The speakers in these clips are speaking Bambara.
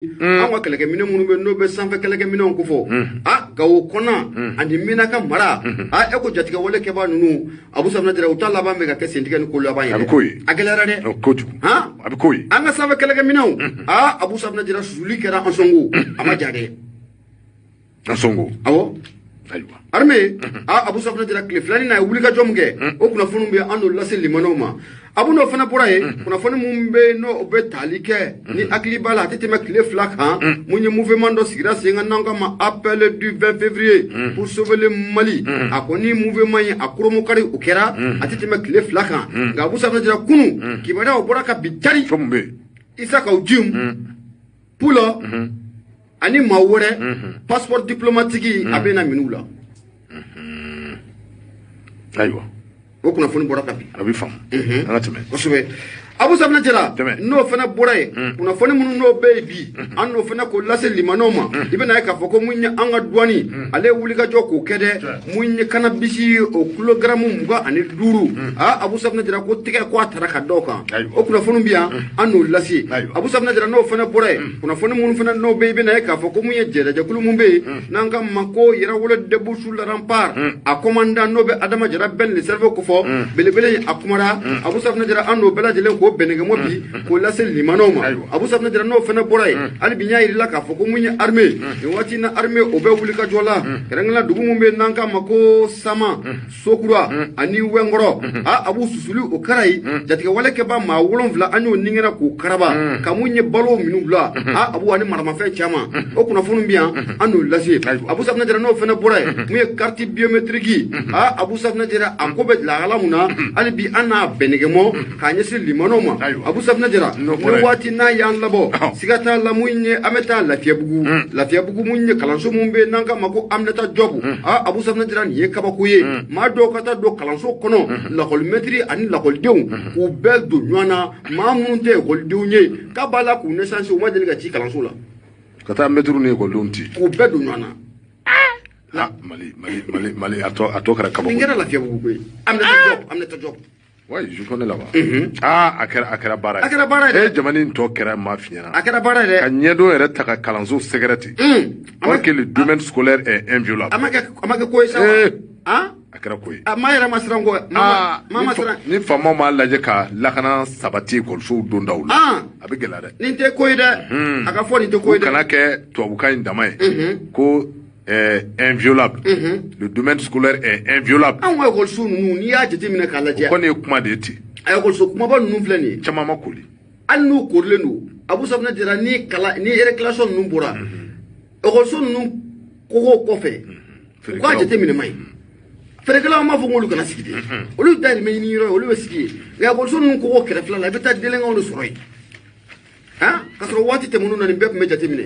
An ka kɛlɛkɛminɛ minnu bɛ n'o bɛ sanfɛ kɛlɛkɛminɛnw ko fɔ, a Gawo kɔnɔ ani Menaka mara, a e ko jatigɛwale kɛbaa ninnu, Abu Safinɛ Jara, u ta laban bɛ ka kɛ sentigɛ ni ko laban ye. A bɛ k'o ye. A gɛlɛyara dɛ. Kojugu. Han, a bɛ k'o ye. An ka sanfɛ kɛlɛkɛminɛnw, aa, Abu Safinɛ Jara, susuli kɛra Ansongo, a ma ja dɛ. Ansongo. Awɔ. Ayiwa. Armée, aa, Abu Safinɛ Jara, tile filanin na, a ye wulikajɔ min kɛ, o kunnafoniw bɛ an n'o lase limanaw ma. Abu, n'o fana bɔra yen, kunnafoni mun bɛ yen, n'o bɛ tali kɛ ni hakili b'a la, a tɛ tɛmɛ tile 2 kan, mun ye mouvement dɔ sigira sen kan n'an k'a ma Appel du 20 février pour sauver le Mali. A kɔni mouvement ye a kuromokari, o kɛra a tɛ tɛmɛ tile 2 kan. Nka Abu Safinɛ Jara, kunun kibaruyaw bɔra ka bin cari. Fɛn mun bɛ yen? Issa Kaou Djim Pulo ani maa wɛrɛ, passeport diplomatique a bɛ na minɛ u la. Ayiwa. O kunnafoni bɔra ka bin. A bɛ faamu, an ka tɛmɛ. Kosɛbɛ, Abu Safinɛ Jara. Tɛmɛ. N'o fana bɔra yen, kunnafoni minnu n'o bɛ yen bi, an n'o fana k'o lase limanaw ma, i bɛna ye k'a fɔ ko mun ye an ka douane, ale ye wulikajɔ k'o kɛ dɛ, mun ye cannabis o kilogaramu 25, aa, Abu Safinɛ Jara, ko tɛgɛ ko a tara ka da o kan. Ayiwa. O kunnafoni bɛ yan, an n'o lase. Ayiwa. Abu Safinɛ Jara, n'o fana bɔra yen, kunnafoni minnu fana n'o bɛ yen, i bɛna ye k'a fɔ ko mun ye jɛrɛjɛkulu mun bɛ yen n'an ka ma ko Yɛrɛwolo debout sur le rempart, a commandant n'o bɛ Adama Jara Ben le cerveau ko fɔ belebele in, a kumara. Abu Safinɛ Jara, an n'o bɛɛ lajɛlen k'o bɛnɛgɛmɔ bi k'o lase limanaw ma. Ayiwa. Abu Safinɛ Jara, n'o fana bɔra yen, hali bi n y'a yir'i la k'a fɔ ko mun ye armée, nin waati in na armée o bɛ wuli ka jɔ la, kɛrɛnkɛrɛnnenya dugu mun bɛ yen n'an k'a ma ko Sama Sokura ani Wɛnkɔrɔ, a Abu, susuli o kɛra yen, jatigɛwale kɛba maa 7, an y'o ningɛnna k'o karaba ka mun ye balo minnu bila, a Abu, ani maramafɛn caman, o kunnafoni bɛ yan, an n'o lase. Ayiwa. Abu Safinɛ Jara, n'o fana bɔra yen, mun ye carte biométrique, a Abu Safinɛ Jara, a ko bɛ lahala mun na, hali bi an n'a bɛnɛgɛmɔ k'a ɲɛsin limanaw ma. Ayiwa. Abu Safinɛ Jara, N'o ni bɔra yen. waati n'a y'an labɔ, siga t'a la, mun ye an bɛ taa Lafiyabugu. Lafiyabugu, mun ye kalanso mun bɛ yen n'an k'a ma ko Aminata Jɔbu, a Abu Safinɛ Jara, nin ye kabako ye. Maa dɔw ka taa don kalanso kɔnɔ, lakɔlimɛtiri ani lakɔlidenw k'u bɛɛ don ɲɔgɔn na, maa minnu tɛ ekɔlidenw ye, k'a b'a la k'u naissance, u ma deli ka ci kalanso la. Ka taa mɛtiriw ni ekɔlidenw ci. K'u bɛɛ don ɲɔgɔn na. Ah, Mali, Mali, Mali, Mali, a tɔ kɛra kabako. Nin kɛra Lafiyabugu koyi, Aminata Jɔbu, Aminata Jɔbu. Oui, je connais là-bas. Ah, a kɛra baara ye. A kɛra baara ye dɛ. Eh, jamana in tɔ kɛra maa fiɲɛna. A kɛra baara ye Ka dɛ. ɲɛdɔn yɛrɛ ta ka kalanso sɛgɛrɛ ten. Or que le domaine scolaire est inviolable. A ma kɛ ko ye sa wa? Eh. Han. A kɛra ko ye. A maa yɛrɛ ma siran kɔ. Ah, maa ma siran. Ni faamaw m'a lajɛ ka lakana sabati ekɔlisow dondaw la, a bɛ gɛlɛya dɛ. Nin tɛ ko ye dɛ, a ka fɔ nin tɛ ko Ko ye dɛ. kana kɛ tubabukan in dama ye. Ko inviolable. Le domaine scolaire est inviolable. Anw ka ekɔliso ninnu, n'i y'a jateminɛ k'a O lajɛ, kɔni ye kuma de ye ten. A ekɔliso kumaba ninnu filɛ nin ye. Caman ma koli. Hali n'u korilen don, Abu Safinɛ Jara, ni kalan ni récréation ninnu bɔra, ekɔliso ninnu kogo kɔfɛ, u k'a jateminɛ ma ye. Feerekɛlaw m'a fɔ k'olu kana sigi dɛ, olu dahirimɛ ɲini yɔrɔ ye, olu bɛ sigi yen. Nka ekɔliso ninnu kogo kɛrɛfɛla la, i bɛ taa délinquants de sɔrɔ yen, han, k'a sɔrɔ waati tɛmɛnenw na, nin bɛɛ tun bɛ jateminɛ.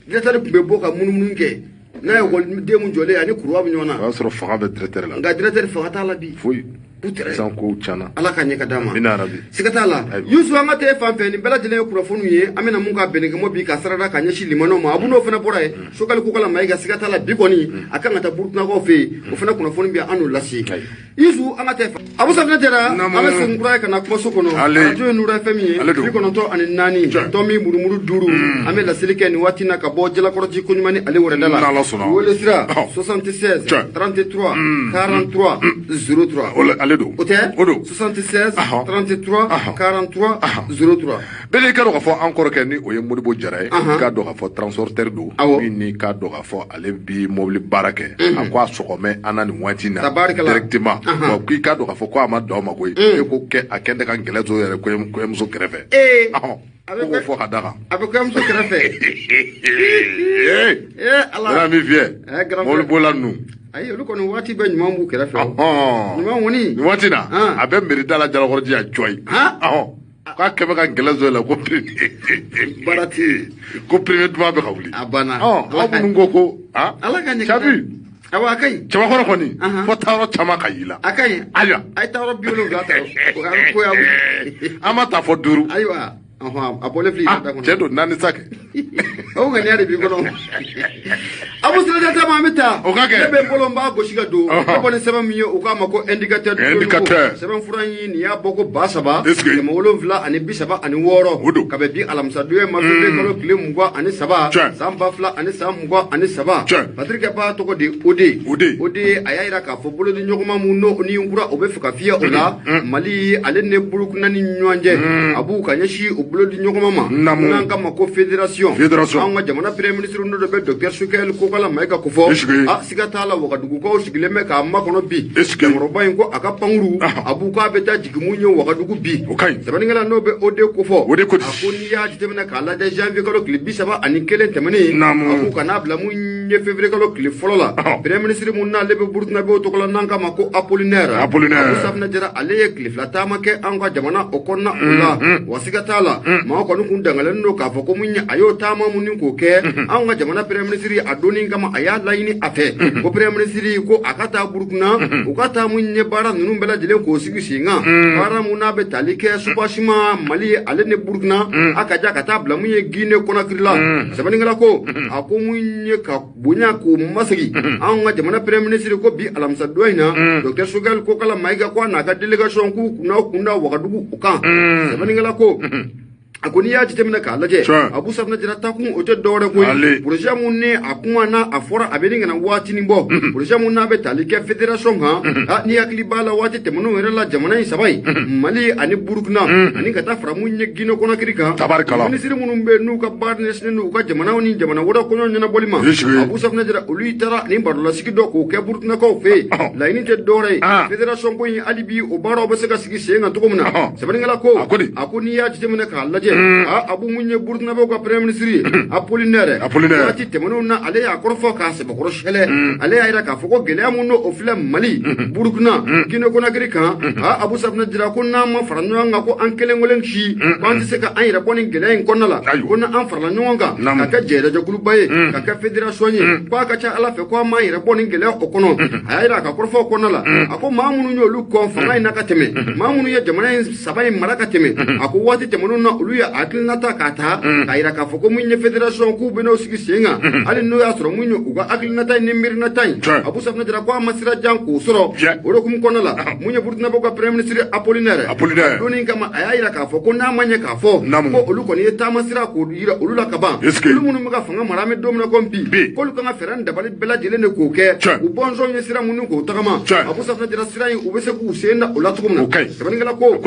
Directeur tun bɛ bɔ ka munumunu kɛ n'a ye ekɔliden mun jɔlen ani kuruwa bɛ ɲɔgɔn O na. y'a sɔrɔ fanga bɛ directeur la. Nka directeur fanga t'a la bi. Foyi. U tɛrɛ. Sisan kow tiɲɛna. Ala ka ɲɛ ka d'a ma. Amina rabi. Siga t'a la. Ayiwa. Yusu, an ka tɛ fan fɛ, nin bɛɛ lajɛlen ye kunnafoniw ye an bɛna mun ka bɛnɛkɛmɔ bi ka sarada ka ɲɛsin limanaw ma. Abu, n'o fana bɔra yen, Sokali Kokala Mayiga, siga t'a la, bi kɔni a kan ka taa Burukinakaw fɛ yen, o fana kunnafoni bɛ an n'o lase. Ayiwa. Yusu, an ka tɛ Abu Safinɛ Jara, an Naamu. bɛ segin kura ye ka na kumaso kɔnɔ. Ale. Arajo ye Nura FM ye. Ale don. 94 tɔmi murumuru 5, an bɛ laseli kɛ nin waati na ka bɔ Jalakɔrɔji koɲuman ni ale wɛrɛda la. N'Ala sɔnna. Wele sira Ɔhɔn. 76 Tiɲɛ. 33 43 03. Ale don. O tɛ? O don. 76 33 Ahɔn. 43 03. Bɛɛ i ka dɔn k'a fɔ an kɔrɔkɛ ni o ye Modibo Jara ye, i k'a dɔn k'a fɔ transporteur don. Min ni k'a dɔn k'a fɔ ale bi mobili baara kɛ, a ko a sɔgɔmɛ an na nin waati in na Tabarikala. directement. Bon, k'i k'a dɔn k'a fɔ ko a ma don aw ma koyi, e ko kɛ a kɛn tɛ ka gɛlɛ to yɛrɛ kɔɲɔmuso kɛrɛfɛ. Ee. Ɔhɔn, ko k'o fɔ ka da kan. A bɛ kɔɲɔmuso kɛrɛfɛ. Ee. Ee Ala. Yɛrɛ min fiyɛ. Eh, grand frère. Mobili bolila ninnu. Ayi, olu kɔni waati bɛɛ ɲuman b'u kɛrɛfɛ o. Ɲuman kɔni. Nin waati in na, a bɛ mairie da la Jalakɔrɔji yan cɔyi. Han. Ɔhɔn, k'a kɛ bɛ ka gɛlɛ zon la ko premier. Baara tɛ yen. Ko premier duman bɛ ka wuli. A banna. Ɔ, aw minnu ko ah. Ala ka ɲɛ. Cabi. Awɔ, a ka ɲi. Cɛbakɔrɔ kɔni, fɔ taayɔrɔ caman ka y'i la. A ka ɲi. Ayiwa. A ye taayɔrɔ 70 ta. O ka ko ya. An ma taa fɔ 5. Ayiwa. Ɔhɔn, a bɔlen filɛ i Ah, da kɔnɔ. cɛ don naani sa kɛ. O ŋaniya de b'i kɔnɔ. Abu Sirajɛ ta ma an bɛ taa. O ka kɛ. Ne bɛ n bolo n b'a gosi ka don. Ne bɔ ni sɛbɛn min ye u k'a ma ko indicateur. Indicateur. Sɛbɛn fura in nin y'a bɔ ko 3736. O don. Ka bɛn bi alamisadonya ma février kalo tile 23. Tiɲɛ. San 2023. Tiɲɛ. Patrick Ba tɔgɔ de Ode. Ode. Ode a y'a jira k'a fɔ bolodi ɲɔgɔnma mun n'o ni kura o bɛ fɛ ka fiyɛ o la. Mali ale ni Burukina ni ɲɔgɔn cɛ. A b'u ka ɲɛsin o bolodi ɲɔgɔnma ma. Naamu. N'an k'a ma ko fédération. Fédération. Anw ka jamana premier ministre n'o de bɛ docteur Choguel Kokalla Maïga ko fɔ. Est-ce que. A siga t'a la Wagadugukaw sigilen bɛ k'a makɔnɔ bi. Est-ce que. Cɛkɔrɔba in ko a ka pankuru. A b'u k'a bɛ taa jigin mun ye Wagadugu bi. O ka ɲi. Sɛbɛnnikɛla n'o bɛ Ode ko fɔ. Ode ko di. A ko n'i y'a jateminɛ k'a lajɛ janvier kalo tile 31 tɛmɛnen. Naamu. A b'u ka n'a bila mun ye février kalo tile fɔlɔ la. Premier ministre mun n'ale bɛ Burukina bɛ o tɔgɔ la n'an k'a ma ko Apollinaire. Apollinaire. Abu Safinɛ Jara ale ye tile fila taama kɛ an ka jamana o kɔnɔna o la. Wa siga t'a la. Maa kɔni kun dangalen don k'a fɔ ko mun ye a y'o taama mun ni k'o kɛ. Anw ka jamana premier ministre a donni kama a y'a laɲini a fɛ. Ko premier ministre ko a ka taa Burukina. U ka taa mun ye baara ninnu bɛɛ lajɛlen k'o sigi sen kan. Baara mun n'a bɛ tali kɛ soubassement Mali ale ni Burukina. A ka ja ka taa bila mun ye Guinée Conakry la. Sɛbɛnnikɛla ko a ko mun ye ka bonya k'o masegin. Anw ka jamana premier ministre ko bi alamisa don in na. Docteur Choguel Kokalla Maïga ko a n'a ka délégation k'u kunna kunda Wagadugu o kan. Sɛbɛnnikɛla ko a ko n'i y'a jateminɛ k'a lajɛ. Abu Safinɛ Jara takun o tɛ dɔwɛrɛ ko ye. Projet mun ni a kuma n'a a fɔra a bɛ nin kana waatinin bɔ. Projet mun n'a bɛ tali kɛ fédération kan. N'i hakili b'a la waati tɛmɛnenw yɛrɛ la jamana in saba in. Mali ani Burukina. Ani ka taa fara mun ye Guinée Conakry kan. Tabarikala. Minisiri minnu bɛ yen n'u ka baara ɲɛsinnen don u ka jamanaw ni jamana wɛrɛ kɔɲɔ ɲɛnabɔli ma. Abu Safinɛ Jara olu taara nin barolasigi dɔ k'o kɛ Burukinakaw fɛ yen. Laɲini tɛ dɔwɛrɛ ye. Fédération ko in hali bi o baaraw bɛ se ka sigi sen kan cogo min na. Sɛbɛnnikɛla ko a ko n'i y'a jateminɛ k'a lajɛ. Abu mun ye Burukinabew ka premier ministre ye Apollinaire. Apollinaire. Waati tɛmɛnenw na ale y'a kɔrɔfɔ k'a sɛbɛkɔrɔ sɛlɛ. Ale y'a jira k'a fɔ ko gɛlɛya mun n'o o filɛ Mali, Burukina, Guinée Conakry kan. Abu Safinɛ Jara ko n'an ma fara ɲɔgɔn kan ko an kelen kelen si ko an tɛ se ka an yɛrɛ bɔ nin gɛlɛya in kɔnɔna la. Ko n'an farala ɲɔgɔn kan ka kɛ jɛrɛjɛkuluba ye, ka kɛ fédération ye, ko a ka ca Ala fɛ ko an m'an yɛrɛ bɔ nin gɛlɛya o kɔnɔ. A y'a jira a ka kɔrɔfɔw kɔnɔna la. A ko maa minnu y'olu kɔn fanga in na ka tɛmɛ, maa minnu ye jamana in saba in mara ka tɛmɛ, a ko waati tɛmɛnenw na olu ye hakilina ta k'a ta k'a jira k'a fɔ ko mun ye fédération k'u bɛn'o sigi sen kan. Hali n'o y'a sɔrɔ mun ye u ka hakilinata in ni miirinata in. Abu Safinɛ Jara ko a ma sira jan k'o sɔrɔ. O de hukumu kɔnɔna la mun ye Burukinabew ka premier ministre Apollinaire. Apollinaire. Donni kama a y'a jira k'a fɔ ko n'a ma ɲɛ k'a fɔ ko olu kɔni ye taama sira k'o jira olu la ka ban. Olu minnu bɛ ka fanga mara an bɛ don min na komi bi. K'olu kan ka fɛɛrɛ ni dabali bɛɛ lajɛlen de k'o kɛ. U bɔnsɔnw ye sira minnu k'o tagama. Abu Safinɛ Jara sira in u bɛ se k'u sen da o la cogo min na. Sɛbɛnnikɛla ko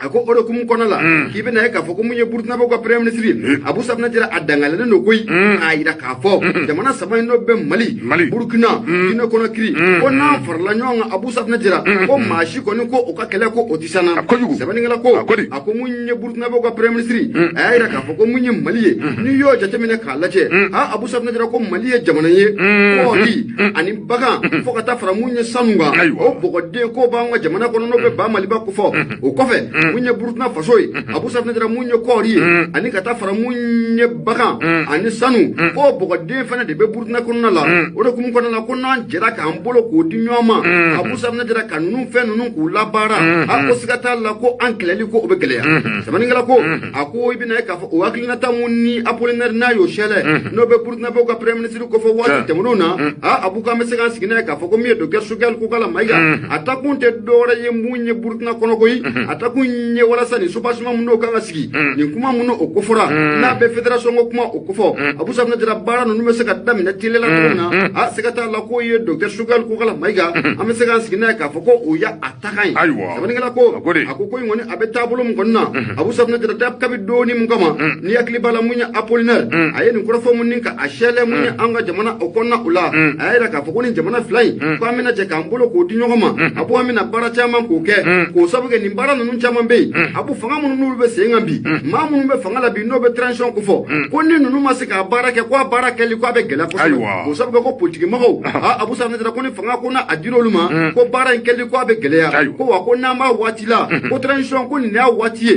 a ko o de hukumu kɔnɔna la k'i bɛna ye k'a fɔ ko mun ye Burukinabew ka premier ministre Abu Safinɛ Jara a dangalenen don koyi. K'a jira k'a fɔ jamana saba in n'o bɛ Mali, Burukina, Guinée Conakry ko n'an farala ɲɔgɔn kan Abu Safinɛ Jara ko maa si kɔni ko o ka kɛlɛ ko o tɛ s'an na. Sɛbɛnnikɛla ko a ko mun ye Burukinabew ka premier ministre a y'a jira k'a fɔ ko mun ye Mali ye n'i y'o jateminɛ k'a lajɛ Abu Safinɛ Jara ko Mali ye jamana ye kɔɔri ani bagan fo ka taa fara mun ye sanu kan o bɔgɔden ko b'an ka jamana kɔnɔ n'o bɛ ba Maliba ko fɔ o kɔfɛ mun ye Burukina faso ye Abu Safinɛ Jara mun ye kɔɔri ye ani ka taa fara mun ye bagan ani sanu k'o bɔgɔden fana de bɛ Burukina kɔnɔna la o de hukumu kɔnɔna la ko n'an jɛra k'an bolo k'o di ɲɔgɔn ma Abu Safinɛ Jara ka ninnu fɛn ninnu k'u labaara a ko siga t'a la ko an kɛlɛli ko o bɛ gɛlɛya. Sɛbɛnnikɛla ko a ko i bɛna ye k'a fɔ o hakilinata mun ni Apollinaire n'a y'o sɛlɛ n'o bɛ Burukinabew ka premier ministre ko fɔ waati tɛmɛnenw na Abu k'an bɛ se k'an sigi n'a ye k'a fɔ ko min ye docteur Choguel Kokalla Maïga a takun tɛ dɔwɛrɛ ye mun ye Burukina kɔnɔ koyi a takun ye walasa nin soubassement mun n'o kan ka sigi nin kuma mun n'o kofɔra n'a bɛ fédération ko kuma o kofɔ Abu Safinɛ Jara baara ninnu bɛ se ka daminɛ teliya la cogo min na siga t'a la k'o ye docteur Choguel Kokalla Maïga an bɛ se k'an sigi n'a ye k'a fɔ ko o y'a takan ye. Sɛbɛnnikɛla ko a ko ko in kɔni a bɛ taabolo mun kɔni na Abu Safinɛ Jara kabi dɔɔni mun kama ni hakili b'a la mun ye Apollinaire a ye nin kɔrɔfɔ mun ni ka a sɛlɛ mun ye an ka jamana o kɔnɔna o la a y'a jira k'a fɔ ko nin jamana fila in ko an bɛna jɛ k'an bolo k'o di ɲɔgɔn ma a ko an bɛna baara caman k'o kɛ k'o sabu kɛ nin baara ninnu caman bɛ yen a ko fanga minnu n'olu bɛ sen kan bi maa minnu bɛ fanga la bi n'o bɛ transition ko fɔ ko ni ninnu ma se k'a baara kɛ ko a baara kɛli ko a bɛ gɛlɛya kosɛbɛ k'o sabu kɛ ko politikimɔgɔw Abu Safinɛ Jara ko ni fanga ko n'a dir'olu ma ko baara in kɛli ko a bɛ gɛlɛya ko wa ko n'an b'a waati la ko transition ko nin y'a waati ye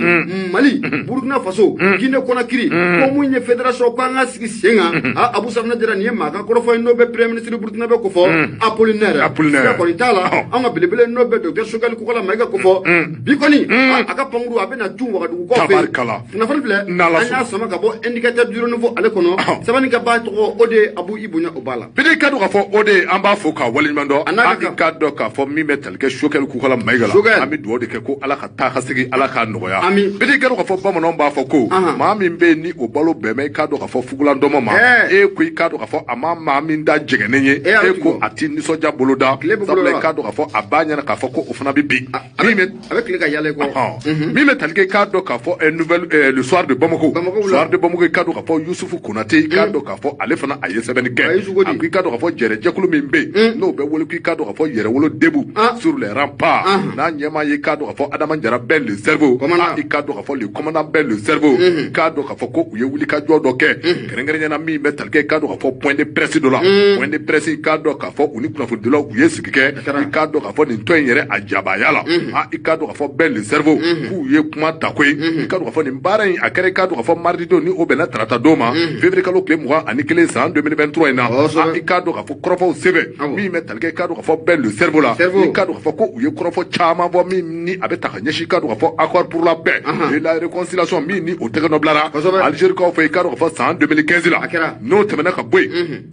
Mali, Burukina Faso, Guinée Conakry ko mun ye fédération ko an ka sigi sen kan Abu Safinɛ Jara nin ye maa ka kɔrɔfɔ ye n'o bɛ premier ministre Burukina bɛ ko fɔ Apollinaire. Siga kɔni t'a la an ka belebele n'o bɛ docteur Choguel Kokalla Maïga ko fɔ bi kɔni A ka pankuru a bɛna cun Wagadugu kɔ fɛ. Tabarikala. Kunnafoni filɛ. N'Ala An y'a sɔnna. sama ka bɔ Indicateur du Renouveau ale kɔnɔ. Sɛbɛnnikɛbaa tɔgɔ o de ye Abu i bonya o b'a la. Bidi ka dɔn k'a fɔ o de ye an b'a fo k'a waleɲuman dɔn. A n'a ka An kan. k'a dɔn k'a fɔ min bɛ tali kɛ Sokɛli Kukala Mayiga la. Sokɛli. An bɛ dugawu de kɛ ko Ala ka taa ka segin, Ala k'a nɔgɔya. Ami. Bidi ka dɔn k'a fɔ bamananw b'a fɔ ko maa min bɛ yen ni o balo bɛnbɛn i k'a dɔn k'a fɔ fugulan dɔmɔ ma, e ko i k'a dɔn k'a fɔ a ma maa min da jɛngɛnen ye, a bɛ e ko tugu. a ti nisɔndiya bolo da. Tile bɛ bolo Sabula la. i k'a dɔn k'a fɔ a b'a ɲɛna k'a fɔ ko o fana bɛ bin. A Min bɛ bɛ a bɛ tile ka yala i kɔ. Min bɛ tali kɛ i k'a dɔn k'a fɔ nouvelle le soir de Bamako. Bamako wula. Soir de Bamako, i k'a dɔn k'a fɔ Yusufu Konate, i k'a dɔn k'a fɔ ale fana a ye sɛbɛnni A Yusufu ko kɛ. di? A ko i k'a dɔn k'a fɔ jɛrɛjɛkulu min bɛ yen n'o bɛ wele ko i k'a dɔn k'a fɔ yɛrɛwolo debout sur les remparts, n'a ɲɛmaa ye i k'a dɔn k'a fɔ Adama Jara Ben le cerveau. Commandant. I k'a dɔn k'a fɔ le commandant Ben le cerveau, i k'a dɔn k'a fɔ ko u ye wulikajɔ dɔ kɛ kɛrɛnkɛrɛnnenya min bɛ tali kɛ i k'a dɔn k'a fɔ point de presse dɔ la. Point de presse, i k'a dɔn k'a fɔ u ni kunnafonidilaw u ye sigi kɛ. Kɛra. I k'a dɔn k'a fɔ nin tɔn in yɛrɛ a jabaya la, i k'a dɔn k'a fɔ Ben le cerveau k'u ye kuma ta koyi. I k'a dɔn k'a fɔ nin baara in a kɛra i k'a dɔn k'a fɔ mardi don ni o bɛnna tarata don ma, février kalo tile 21 san 2023 in na. Kosɛbɛ. I k'a dɔn k'a fɔ kɔrɔfɔw sɛbɛn min bɛ tali kɛ i k'a dɔn k'a fɔ Ben le cerveau la, Cerveau. i k'a dɔn k'a fɔ ko u ye kɔrɔfɔ caman fɔ min ni a bɛ ta ka ɲɛsin i k'a dɔn k'a fɔ accord pour la paix et la réconciliation min ni o tɛgɛ nɔ bilara Kosɛbɛ. Algérie kaw fɛ, i k'a dɔn k'a fɔ san 2015 la. A kɛra. N'o tɛmɛna ka bɔ yen,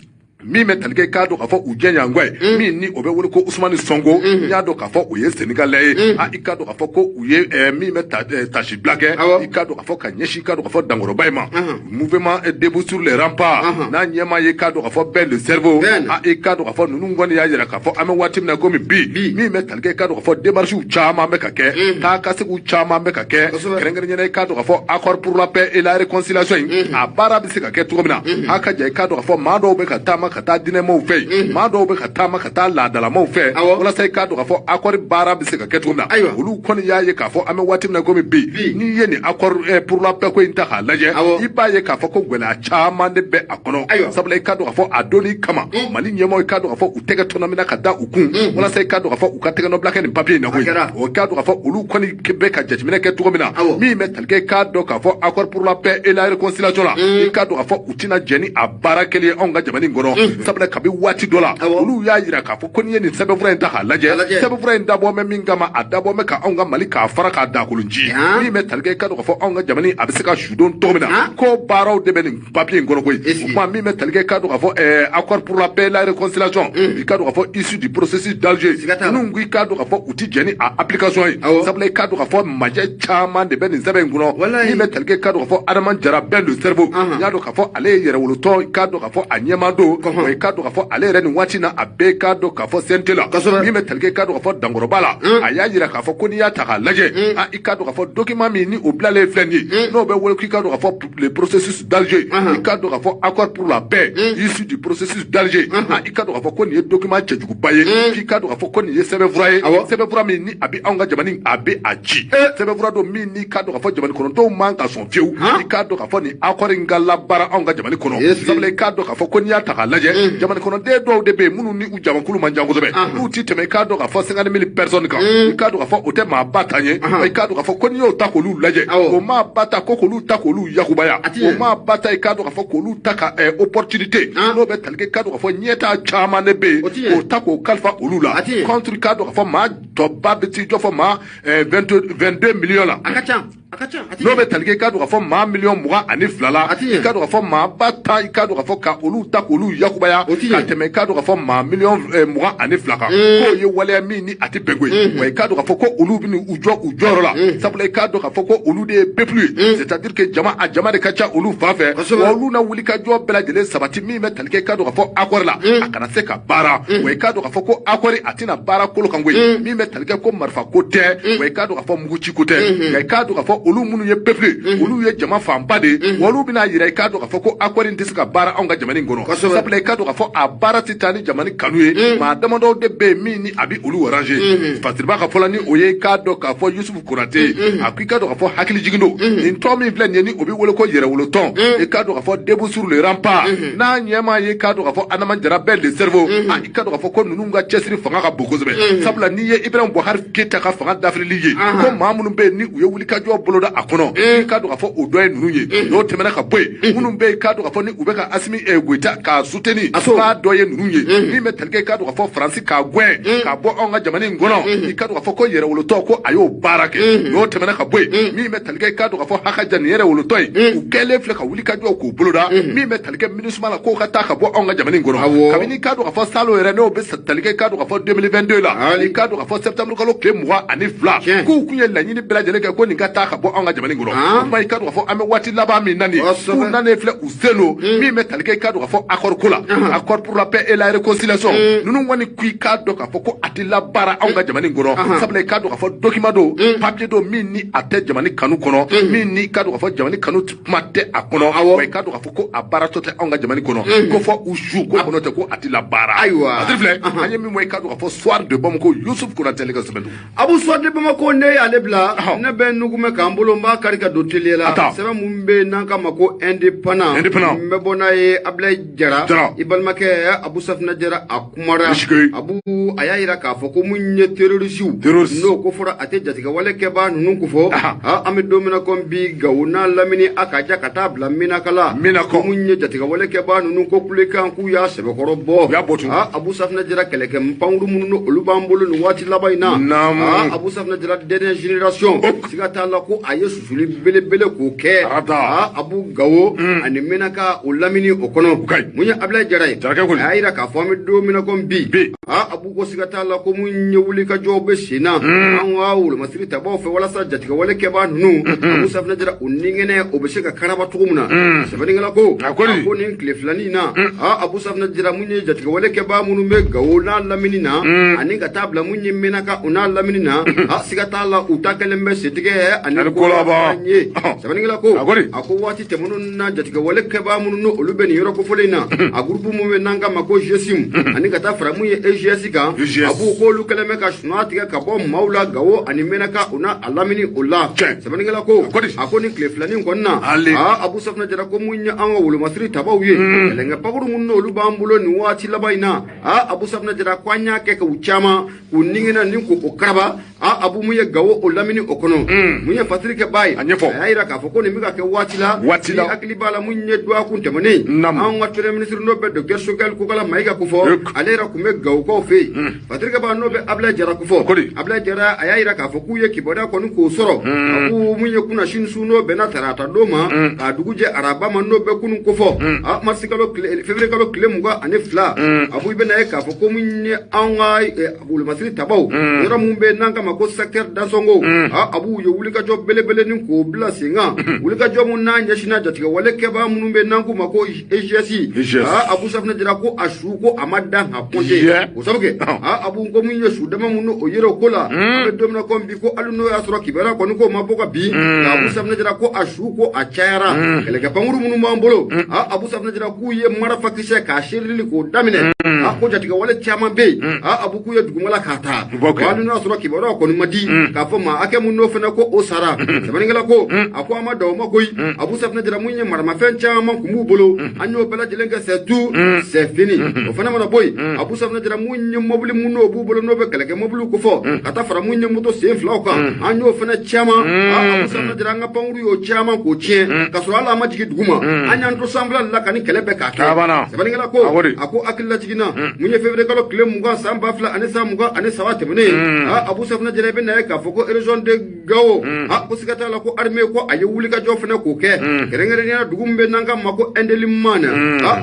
min bɛ tali kɛ i k'a dɔn k'a fɔ u jɛɲɔgɔn ye min ni o bɛ wele ko Usumani Sɔnko, n y'a dɔn k'a fɔ o ye Senegalais ye. I k'a dɔn k'a fɔ ko u ye min bɛ tasi bila kɛ, i k'a dɔn k'a fɔ ka ɲɛsin i k'a dɔn k'a fɔ dankɔrɔba in ma, mouvement debout sur les remparts, n'a ɲɛmaa ye i k'a dɔn k'a fɔ Ben le cerveau. Ben. I k'a dɔn k'a fɔ ninnu kɔni y'a jira k'a fɔ an bɛ waati min na komi bi, min bɛ tali kɛ i k'a dɔn k'a fɔ démarches caman bɛ ka kɛ, taa ka seginw caman bɛ ka kɛ, kɛrɛnkɛrɛnnenya i k'a dɔn k'a fɔ accord pour la paix et la réconciliation in a baara bɛ se ka kɛ cogo min na. A ka ja i k'a dɔn k'a fɔ maa dɔw bɛ ka taama ka taa diinɛmaw fɛ yen, maa dɔw bɛ ka taama ka taa laadalamaw fɛ, walasa i k'a dɔn k'a fɔ accord baara bɛ se ka kɛ cogo min na. Olu kɔni y'a ye k'a fɔ an bɛ waati min na komi bi, n'i ye nin accord pour la paix ko in ta k'a lajɛ, i b'a ye k'a fɔ ko gɛlɛya caman de bɛ a kɔnɔ. Sabula i k'a dɔn k'a fɔ a donni kama Mali ɲɛmaaw i k'a dɔn k'a fɔ u tɛgɛ tɔnɔmina ka da u kun walasa i k'a dɔn k'a fɔ u ka tɛgɛnɔbila kɛ nin papier in na koyi. O k'a dɔn k'a fɔ olu kɔni bɛ ka jateminɛ kɛ cogo min na, min bɛ tali kɛ i k'a dɔn k'a fɔ accord pour la paix et la réconciliation la, i k'a dɔn k'a fɔ u tɛna jɛn ni a baara kɛlen ye anw ka jamana in kɔnɔ. Sabula kabi waati dɔ la, olu y'a jira k'a fɔ ko n'i ye nin sɛbɛnfura in ta k'a lajɛ, sɛbɛnfura in dabɔ bɛ min kama, a dabɔ bɛ ka anw ka Mali k'a fara k'a dakolon ci, min bɛ tali kɛ i k'a dɔn k'a fɔ anw ka jamana in a bɛ se ka sudon cogo min na, ko baaraw de bɛ nin papier in kɔnɔ koyi. O kuma min bɛ tali kɛ i k'a dɔn k'a fɔ accord pour la paix et la réconciliation, i k'a dɔn k'a fɔ issu du processus d'Alger, ninnu ko i k'a dɔn k'a fɔ u ti jɛn ni a application ye. Sabula i k'a dɔn k'a fɔ majɛ caman de bɛ nin sɛbɛn in kɔnɔ. Min bɛ tali kɛ i k'a dɔn k'a fɔ Adama Jara Ben le cerveau, n y'a dɔn k'a fɔ ale ye yɛrɛwolotɔ, i k'a dɔn k'a fɔ a ɲɛmaa don wa, i k'a dɔn k'a fɔ ale yɛrɛ nin waati in na a bɛɛ k'a dɔn k'a fɔ CNT la. Min bɛ tali kɛ i k'a dɔn k'a fɔ dankɔrɔba la, a y'a jira k'a fɔ ko n'i y'a ta k'a lajɛ, i k'a dɔn k'a fɔ document min ni o bilalen filɛ nin ye, n'o bɛ wele k'i k'a dɔn k'a fɔ le processus d'Alger, i k'a dɔn k'a fɔ accord pour la paix issu du processus d'Alger, i k'a dɔn k'a fɔ ko nin ye document cɛjuguba ye, k'i k'a dɔn k'a fɔ ko nin ye sɛbɛnfura ye, sɛbɛnfura min ni a bɛ anw ka jamana a bɛ a ci, sɛbɛnfura don min ni k'a dɔn k'a fɔ jamana kɔnɔdenw man ka sɔn fiyewu i k'a dɔn k'a fɔ nin accord in ka labaara anw ka jamana kɔnɔ. Sabula i k'a dɔn k'a fɔ ko n'i y'a ta k'a lajɛ, jamana kɔnɔden dɔw de bɛ yen minnu ni u jamakulu man jan kosɛbɛ, n'u ti tɛmɛ i k'a dɔn k'a fɔ 50 000 personnes kan, i k'a dɔn k'a fɔ o tɛ maa ba ta ye. I k'a dɔn k'a fɔ ko n'i y'o ta k'olu lajɛ, o maa ba ta ko k'olu ta k'olu yakubaya, o maa ba ta i k'a dɔn k'a fɔ k'olu ta ka opportunité n'o bɛ tali kɛ i k'a dɔn k'a fɔ ɲɛta caman de bɛ yen, k'o ta k'o kalifa olu la, contre i k'a dɔn k'a fɔ maa tɔba bɛ t'i jɔ fɔ maa 22 millions la. A ka ca. N'o bɛ tali kɛ i k'a dɔn k'a fɔ maa 22 miliyɔn la, i k'a dɔn k'a fɔ maa 10 000, i k'a dɔn k'a fɔ ka olu ta k'olu yakubaya ka tɛmɛ i k'a dɔn k'a fɔ maa 22 miliyɔn kan, k'o ye waleya min ni a tɛ bɛn koyi. Wa i k'a dɔn k'a fɔ ko olu bɛ u jɔ u jɔyɔrɔ la, sabula i k'a dɔn k'a fɔ ko olu de ye peuple ye, c'est à dire que jama a jama de ka ca olu fan fɛ, wa olu na wuli ka jɔ bɛɛ lajɛlen sabati min bɛ tali kɛ i k'a dɔn k'a fɔ accord la, a kana se ka baara. Wa i k'a dɔn k'a fɔ ko accord a tɛna baara kolo kan koyi, min bɛ tali kɛ ko marifa ko tɛ, wa i k'a dɔn k'a fɔ muguci ko tɛ, nka i k'a dɔn k'a fɔ olu minnu ye peuple, olu ye jama fanba de ye, wa olu bɛna yira i k'a dɔn k'a fɔ ko accord in tɛ se ka baara anw ka jamana in kɔnɔ. Sabula i k'a dɔn k'a fɔ a baara tɛ taa ni jamana kanu ye, maa damadɔw de bɛ yen min ni a bɛ olu arranger. Fasiriba ka fɔ la ni o ye i k'a dɔn k'a fɔ Yusufu Konate, a ko i k'a dɔn k'a fɔ hakili jigin don nin tɔn min filɛ nin ye ni o bɛ wele ko yɛrɛwolo tɔn, i k'a dɔn k'a fɔ debout sur le rempart, n'a ɲɛmaa ye i k'a dɔn k'a fɔ Adama Jara Ben le cerveau, i k'a dɔn k'a fɔ ko ninnu ka cɛsiri fanga ka bon kosɛbɛ. Sabula n'i ye Ibrahim Boubacar Keita ka fanga dafirili ye, ko maa minnu bɛ yen ni u ye wulikajɔ boloda a kɔnɔ i k'a dɔn k'a fɔ o dɔ ye ninnu ye n'o tɛmɛna ka bɔ yen minnu bɛ yen k'a dɔn k'a fɔ ni u bɛ ka Assimi Goïta k'a soutenir k'a dɔ ye ninnu ye min bɛ tali kɛ i k'a dɔn k'a fɔ Faransi k'a gɛn k'a bɔ anw ka jamana in kɔnɔ i k'a dɔn k'a fɔ ko yɛrɛwolotɔ ko a y'o baara kɛ n'o tɛmɛna ka bɔ yen min bɛ tali kɛ i k'a dɔn k'a fɔ Hakaja nin yɛrɛwolotɔ ye u kɛlen filɛ ka wuli ka jɔ k'o boloda min bɛ tali kɛ MINUSMA la k'o ka taa ka bɔ anw ka jamana in kɔnɔ kabini i k'a dɔn k'a fɔ salon yɛrɛ n'o bɛ tali kɛ i k'a dɔn k'a fɔ 2022 la i k'a dɔn k'a fɔ septembre kalo tile 22 k'u kun ye laɲini bɛɛ lajɛlen kɛ ko nin ka taa ka bɔ anw ka jamana in kɔnɔ o tuma i k'a dɔn k'a fɔ an bɛ waati laban min na nin k'u nanen filɛ u sen don min bɛ tali kɛ i k'a dɔn k'a fɔ accord ko la accord pour la paix et la réconciliation ninnu kɔni ko i k'a dɔn k'a fɔ ko a tɛ labaara anw ka jamana in kɔnɔ sabula i k'a dɔn k'a fɔ document don papier don min ni a tɛ jamana kanu kɔnɔ min ni i k'a dɔn k'a fɔ jamana kanu kuma tɛ a kɔnɔ wa i k'a dɔn k'a fɔ ko a baaratɔ tɛ anw ka jamana kɔnɔ ko fɔ u su ko kɔnɔ tɛ ko a tɛ labaara ayiwa a filɛ an ye min fɔ i k'a dɔn k'a fɔ Soir de Bamako Youssouf Konate ka sɛbɛn don Abu Soir de Bamako ne y'ale bila ne bɛ nugumɛ k'an bolo n b'a kari ka don teliya la sɛbɛn mun bɛ n'an k'a ma ko indépendant n bɛ bɔ n'a ye Ablaye Jara i balimakɛ Abu Safina Jara a kumara Abu a y'a yira k'a fɔ ko mun ye terroriste n'o ko fɔra a tɛ jatigɛwale kɛbaa ninnu ko fɔ an bɛ don min na komi bi Gawo n'a lamini a ka ja ka taa bila Minakala ko mun ye jatigɛwale kɛbaa ninnu ko kulekan k'u y'a sɛbɛkɔrɔ bɔ Abu Safina Jara kɛlɛkɛ pankuru minnu olu b'an bolo nin waati laban in na Abu Safina Jara dernière génération siga t'a la ko a ye susuli belebele k'o kɛ Abu Gawo ani Menaka o lamini o kɔnɔ mun ye Ablaye Jara ye a y'a yira k'a fɔ an bɛ don min na komi bi Abu ko siga t'a la ko mun ye wulikajɔw bɛ sen na an ka wolomasiri tabaw fɛ walasa jatigɛwale kɛbaa ninnu Abu Safina Jara o ningɛnɛ o bɛ se ka karaba cogo min na sɛbɛnnikɛla ko a ko nin tile filanin na Abu Safina Jara mun ye jatigɛwale kɛbaa minnu bɛ Gawo n'a lamini na ani ka taa bila mun ye Menaka o n'a lamini na siga t'a la u ta kɛlen bɛ setigɛ ani kolaban ye sɛbɛnnikɛla ko a ko waati tɛmɛnenw na jatigɛwale kɛbaa minnu olu bɛ nin yɔrɔ kofɔlen in na a gurupu mun bɛ n'an k'a ma ko GSIM ani ka taa fara mun ye EGS kan a b'u k'olu kɛlen bɛ ka sunɔgɔ tigɛ ka bɔ maaw la Gawo ani Menaka o n'a lamini o la sɛbɛnnikɛla ko a ko nin tile filanin kɔni na Abu Safina Jara ko mun ye an ka wolomasiri tabaw ye kɛlɛkɛ pakuru minnu n'olu b'an bolo nin waati laban in na Abu Safina Jara ko an y'a kɛ k'u caman k'u ningɛnɛ ni k'o karaba Abu mun ye Gawo o lamini o kɔnɔ mun ye fatiri kɛ baa ye a y'a yira k'a fɔ ko nin bɛ ka kɛ waati la hakili b'a la mun ye dɔgɔkun tɛmɛnen anw ka premier ministre n'o bɛ docteur Choguel Kokalla Maïga ko fɔ ale yɛrɛ tun bɛ Gawokaw fɛ yen fatiri kɛ baa n'o bɛ Ablaye Jara ko fɔ Ablaye Jara a y'a yira k'a fɔ k'u ye kibaruya kɔni k'o sɔrɔ a ko mun ye kunnasini su n'o bɛnna tarata don ma k'a dugu jɛ araba ma n'o bɛ kunun ko fɔ marisi kalo février kalo tile 22 Abu i bɛna ye k'a fɔ ko mun ye anw ka wolomasiri tabaw yɔrɔ mun bɛ n'an k'a ma ko secteur Dansongo Abu ye wulikajɔ belebele ni k'o bila sen kan wulikajɔ mun n'a ɲɛsinna jatigɛwale kɛbaa minnu bɛ n'an k'u ma ko EGS Abu Safina Jara ko a su ko a ma dan ka kɔnte o sabu kɛ Abu ko mun ye su dama minnu o yɛrɛ ko la an bɛ don min na komi bi ko hali n'o y'a sɔrɔ kibaruya kɔni k'o ma bɔ ka bin Abu Safina Jara ko a su ko a cayara kɛlɛkɛ pankuru minnu b'an bolo Abu Safina Jara k'u ye marafakisɛ k'a serili k'o daminɛ ko jatigɛwale caman bɛ yen Abu k'u ye dugumala k'a ta hali n'o y'a sɔrɔ kibaruya kɔni ma di k'a fɔ maa hakɛ mun n'o fana ko o sara sɛbɛnnikɛla ko a ko an ma dan o ma koyi Abu Safina Jara mun ye maramafɛn caman kun b'u bolo an y'o bɛɛ lajɛlen kɛ c'est tout c'est fini o fana mana bɔ yen Abu Safina Jara mun ye mobili mun n'o b'u bolo n'o bɛ kɛlɛkɛ mobiliw ko fɔ ka taa fara mun ye moto sen filaw kan an y'o fana caman Abu Safina Jara an ka pankuru y'o caman k'o tiɲɛ k'a sɔrɔ hali an ma jigin dugu ma an y'an to sanfɛla la ka ni kɛlɛ bɛɛ k'a kɛ sɛbɛnnikɛla ko a ko hakililajigin na mun ye février kalo tile 20 san 2023 tɛmɛnen Abu Safina Jara i bɛ na ye k'a fɔ ko région de Gao ko siga t'a la ko armée ko a ye wulikajɔ fana k'o kɛ kɛrɛnkɛrɛnnenya dugu min bɛ n'an k'a ma ko Indelimane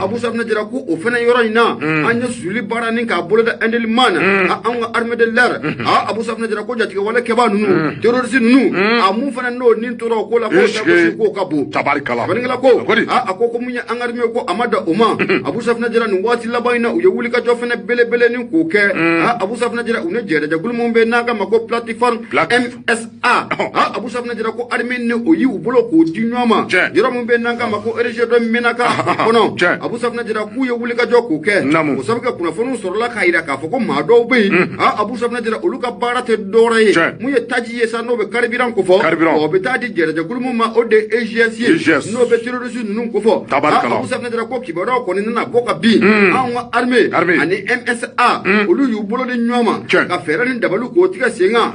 Abu Safina Jara ko o fana yɔrɔ in na an ye susuli baara ni k'a boloda Indelimane an ka armée de l'air Abu Safina Jara ko jatigɛwale kɛbaa ninnu terroriste ninnu a mun fana n'o nin tora o ko la k'o dagosi k'o ka bon sɛbɛnnikɛla ko a ko mun ye an ka armée ko a ma dan o ma Abu Safina Jara nin waati laban in na u ye wulikajɔ fana belebele ni k'o kɛ Abu Safina Jara u ni jɛrɛjɛkulu mun bɛ n'an k'a ma ko plateforme MSA Abu Safina Jara ko armée ni o y'u bolo k'o di ɲɔgɔn ma yɔrɔ min bɛ n'an k'a ma ko région de Menaka kɔnɔ Abu Safina Jara k'u ye wulikajɔ k'o kɛ o sabu kɛ kunnafoniw sɔrɔla k'a yira k'a fɔ ko maa dɔw bɛ yen Abu Safina Jara olu ka baara tɛ dɔwɛrɛ ye mun ye taji ye sa n'o bɛ carburant ko fɔ o bɛ taa di jɛrɛjɛkulu min ma o de ye EGS ye n'o bɛ terroriste ninnu ko fɔ Abu Safina Jara ko kibaruyaw kɔni nana bɔ ka bin anw ka armée ani MSA olu y'u bolo di ɲɔgɔn ma ka fɛɛrɛ ni dabaliw k'o tigɛ sen kan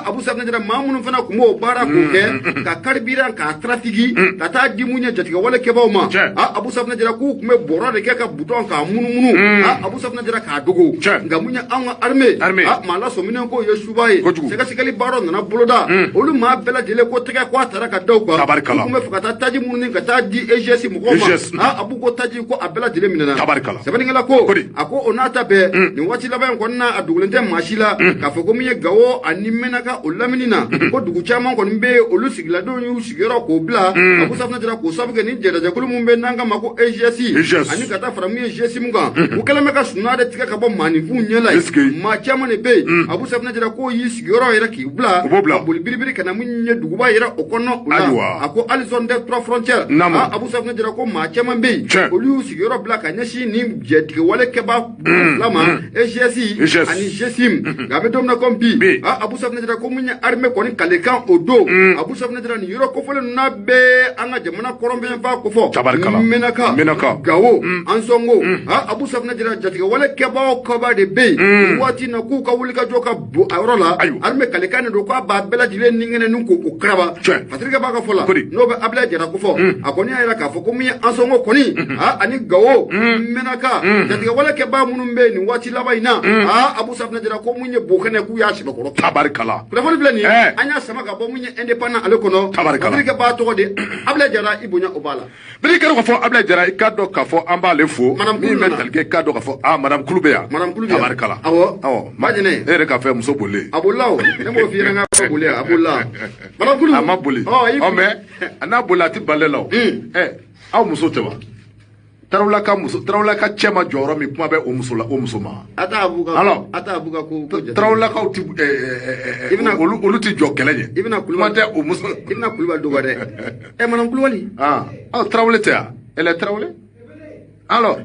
Abu Safina Jara maa minnu minnu fana tun b'o baara k'o kɛ ka carburant k'a trafic ka taa di mun ye jatigɛwale kɛbaaw ma Abu Safunɛ Jara k'u tun bɛ bɔrɔ de kɛ ka bouton k'a munumunu Abu Safunɛ Jara k'a dogo nka mun ye anw ka armée maa lasɔminen k'o ye suba ye sɛgɛsɛgɛli baaraw nana boloda olu maa bɛɛ lajɛlen ko tɛgɛ ko a taara ka da u kan u tun bɛ fɛ ka taa taji minnu ka taa di EGS mɔgɔw ma Abu ko taji ko a bɛɛ lajɛlen minɛna sɛbɛnnikɛla ko a ko o n'a ta bɛɛ nin waati laban in kɔni na a dogolen tɛ maa si la k'a fɔ ko min ye Gawo ani Menaka o lamini na ko dugu caman kɔni bɛ yen olu sigiladenw y'u sigiyɔrɔ k'o bila Abu Safunɛ Jara k'o sababu kɛ ni jɛrɛjɛkulu min bɛ n'an k'a ma ko EGS ani ka taa fara min ye GSM kan u kɛlen bɛ ka sunaa de tigɛ ka bɔ maaninfinw ɲɛ la yen maa caman de bɛ yen Abu Safunɛ Jara k'o y'i sigiyɔrɔ yɛrɛ k'i bila ka boli biribiri ka na min ye duguba yɛrɛ o kɔnɔ o la a ko hali zone des trois frontières Abu Safunɛ Jara ko maa caman bɛ yen olu y'u sigiyɔrɔ bila ka ɲɛsin nin jɛtigɛwale kɛbaa fila ma EGS ani GSM nka a bɛ don min na komi bi Abu Safunɛ Jara ko mun ye armée kɔni kalekan o don Abu Safunɛ Jara nin yɔrɔ kofɔlen ninnu n'a bɛɛ an ka jamana kɔrɔnfɛnfa kofɔ Menaka Gawo Ansongo Abu Safunɛ Jara jatigɛwale kɛbaa o kɛbaa de bɛ yen waati in na k'u ka wulikajɔ ka bon a yɔrɔ la armée kalekan de don k'a b'a bɛɛ lajɛlen ni ŋɛnɛ ni k'o karaba Patrick b'a ka fɔ la n'o bɛ Ablaye Jara kofɔ a kɔni y'a jira k'a fɔ ko min ye Ansongo kɔni ani Gawo Menaka jatigɛwale kɛbaa minnu bɛ yen nin waati laban in na Abu Safunɛ Jara ko mun ye bokɛnɛ k'u y'a sɛbɛkɔrɔ tabarikala kunnafoni filɛ nin ye an y'a sama ka bɔ mun ye indépendant ale kɔnɔ Patrick b'a tɔgɔ de Ablaye Jara i bonya o b'a la bɛɛ kɛra k'a fɔ Ablaye Jara i k'a dɔn k'a fɔ an b'ale fo min bɛ tali kɛ k'a dɔn k'a fɔ madame Kulu bɛ yan madame Kulu bɛ yan tabarikala awɔ Majinɛ e yɛrɛ k'a fɛ muso bolilen a bolila o ne m'o f'i ɲɛna k'a boli a bolila madame Kulu a ma boli ɔ mais a n'a bolila a ti bali la o aw muso tɛ wa Tarawelaka muso Tarawelaka cɛ ma jɔyɔrɔ min kuma bɛ o muso la o muso ma. A t'a b'u ka alors a t'a b'u ka ko jate. Tarawelakaw ti olu olu ti jɔ kɛlɛ ɲɛ. I bɛna Kulubali kuma tɛ o muso. I bɛna Kulubali dɔgɔ dɛ. Madame Kulubali. Tarawele tɛ yan elle est Tarawele alors.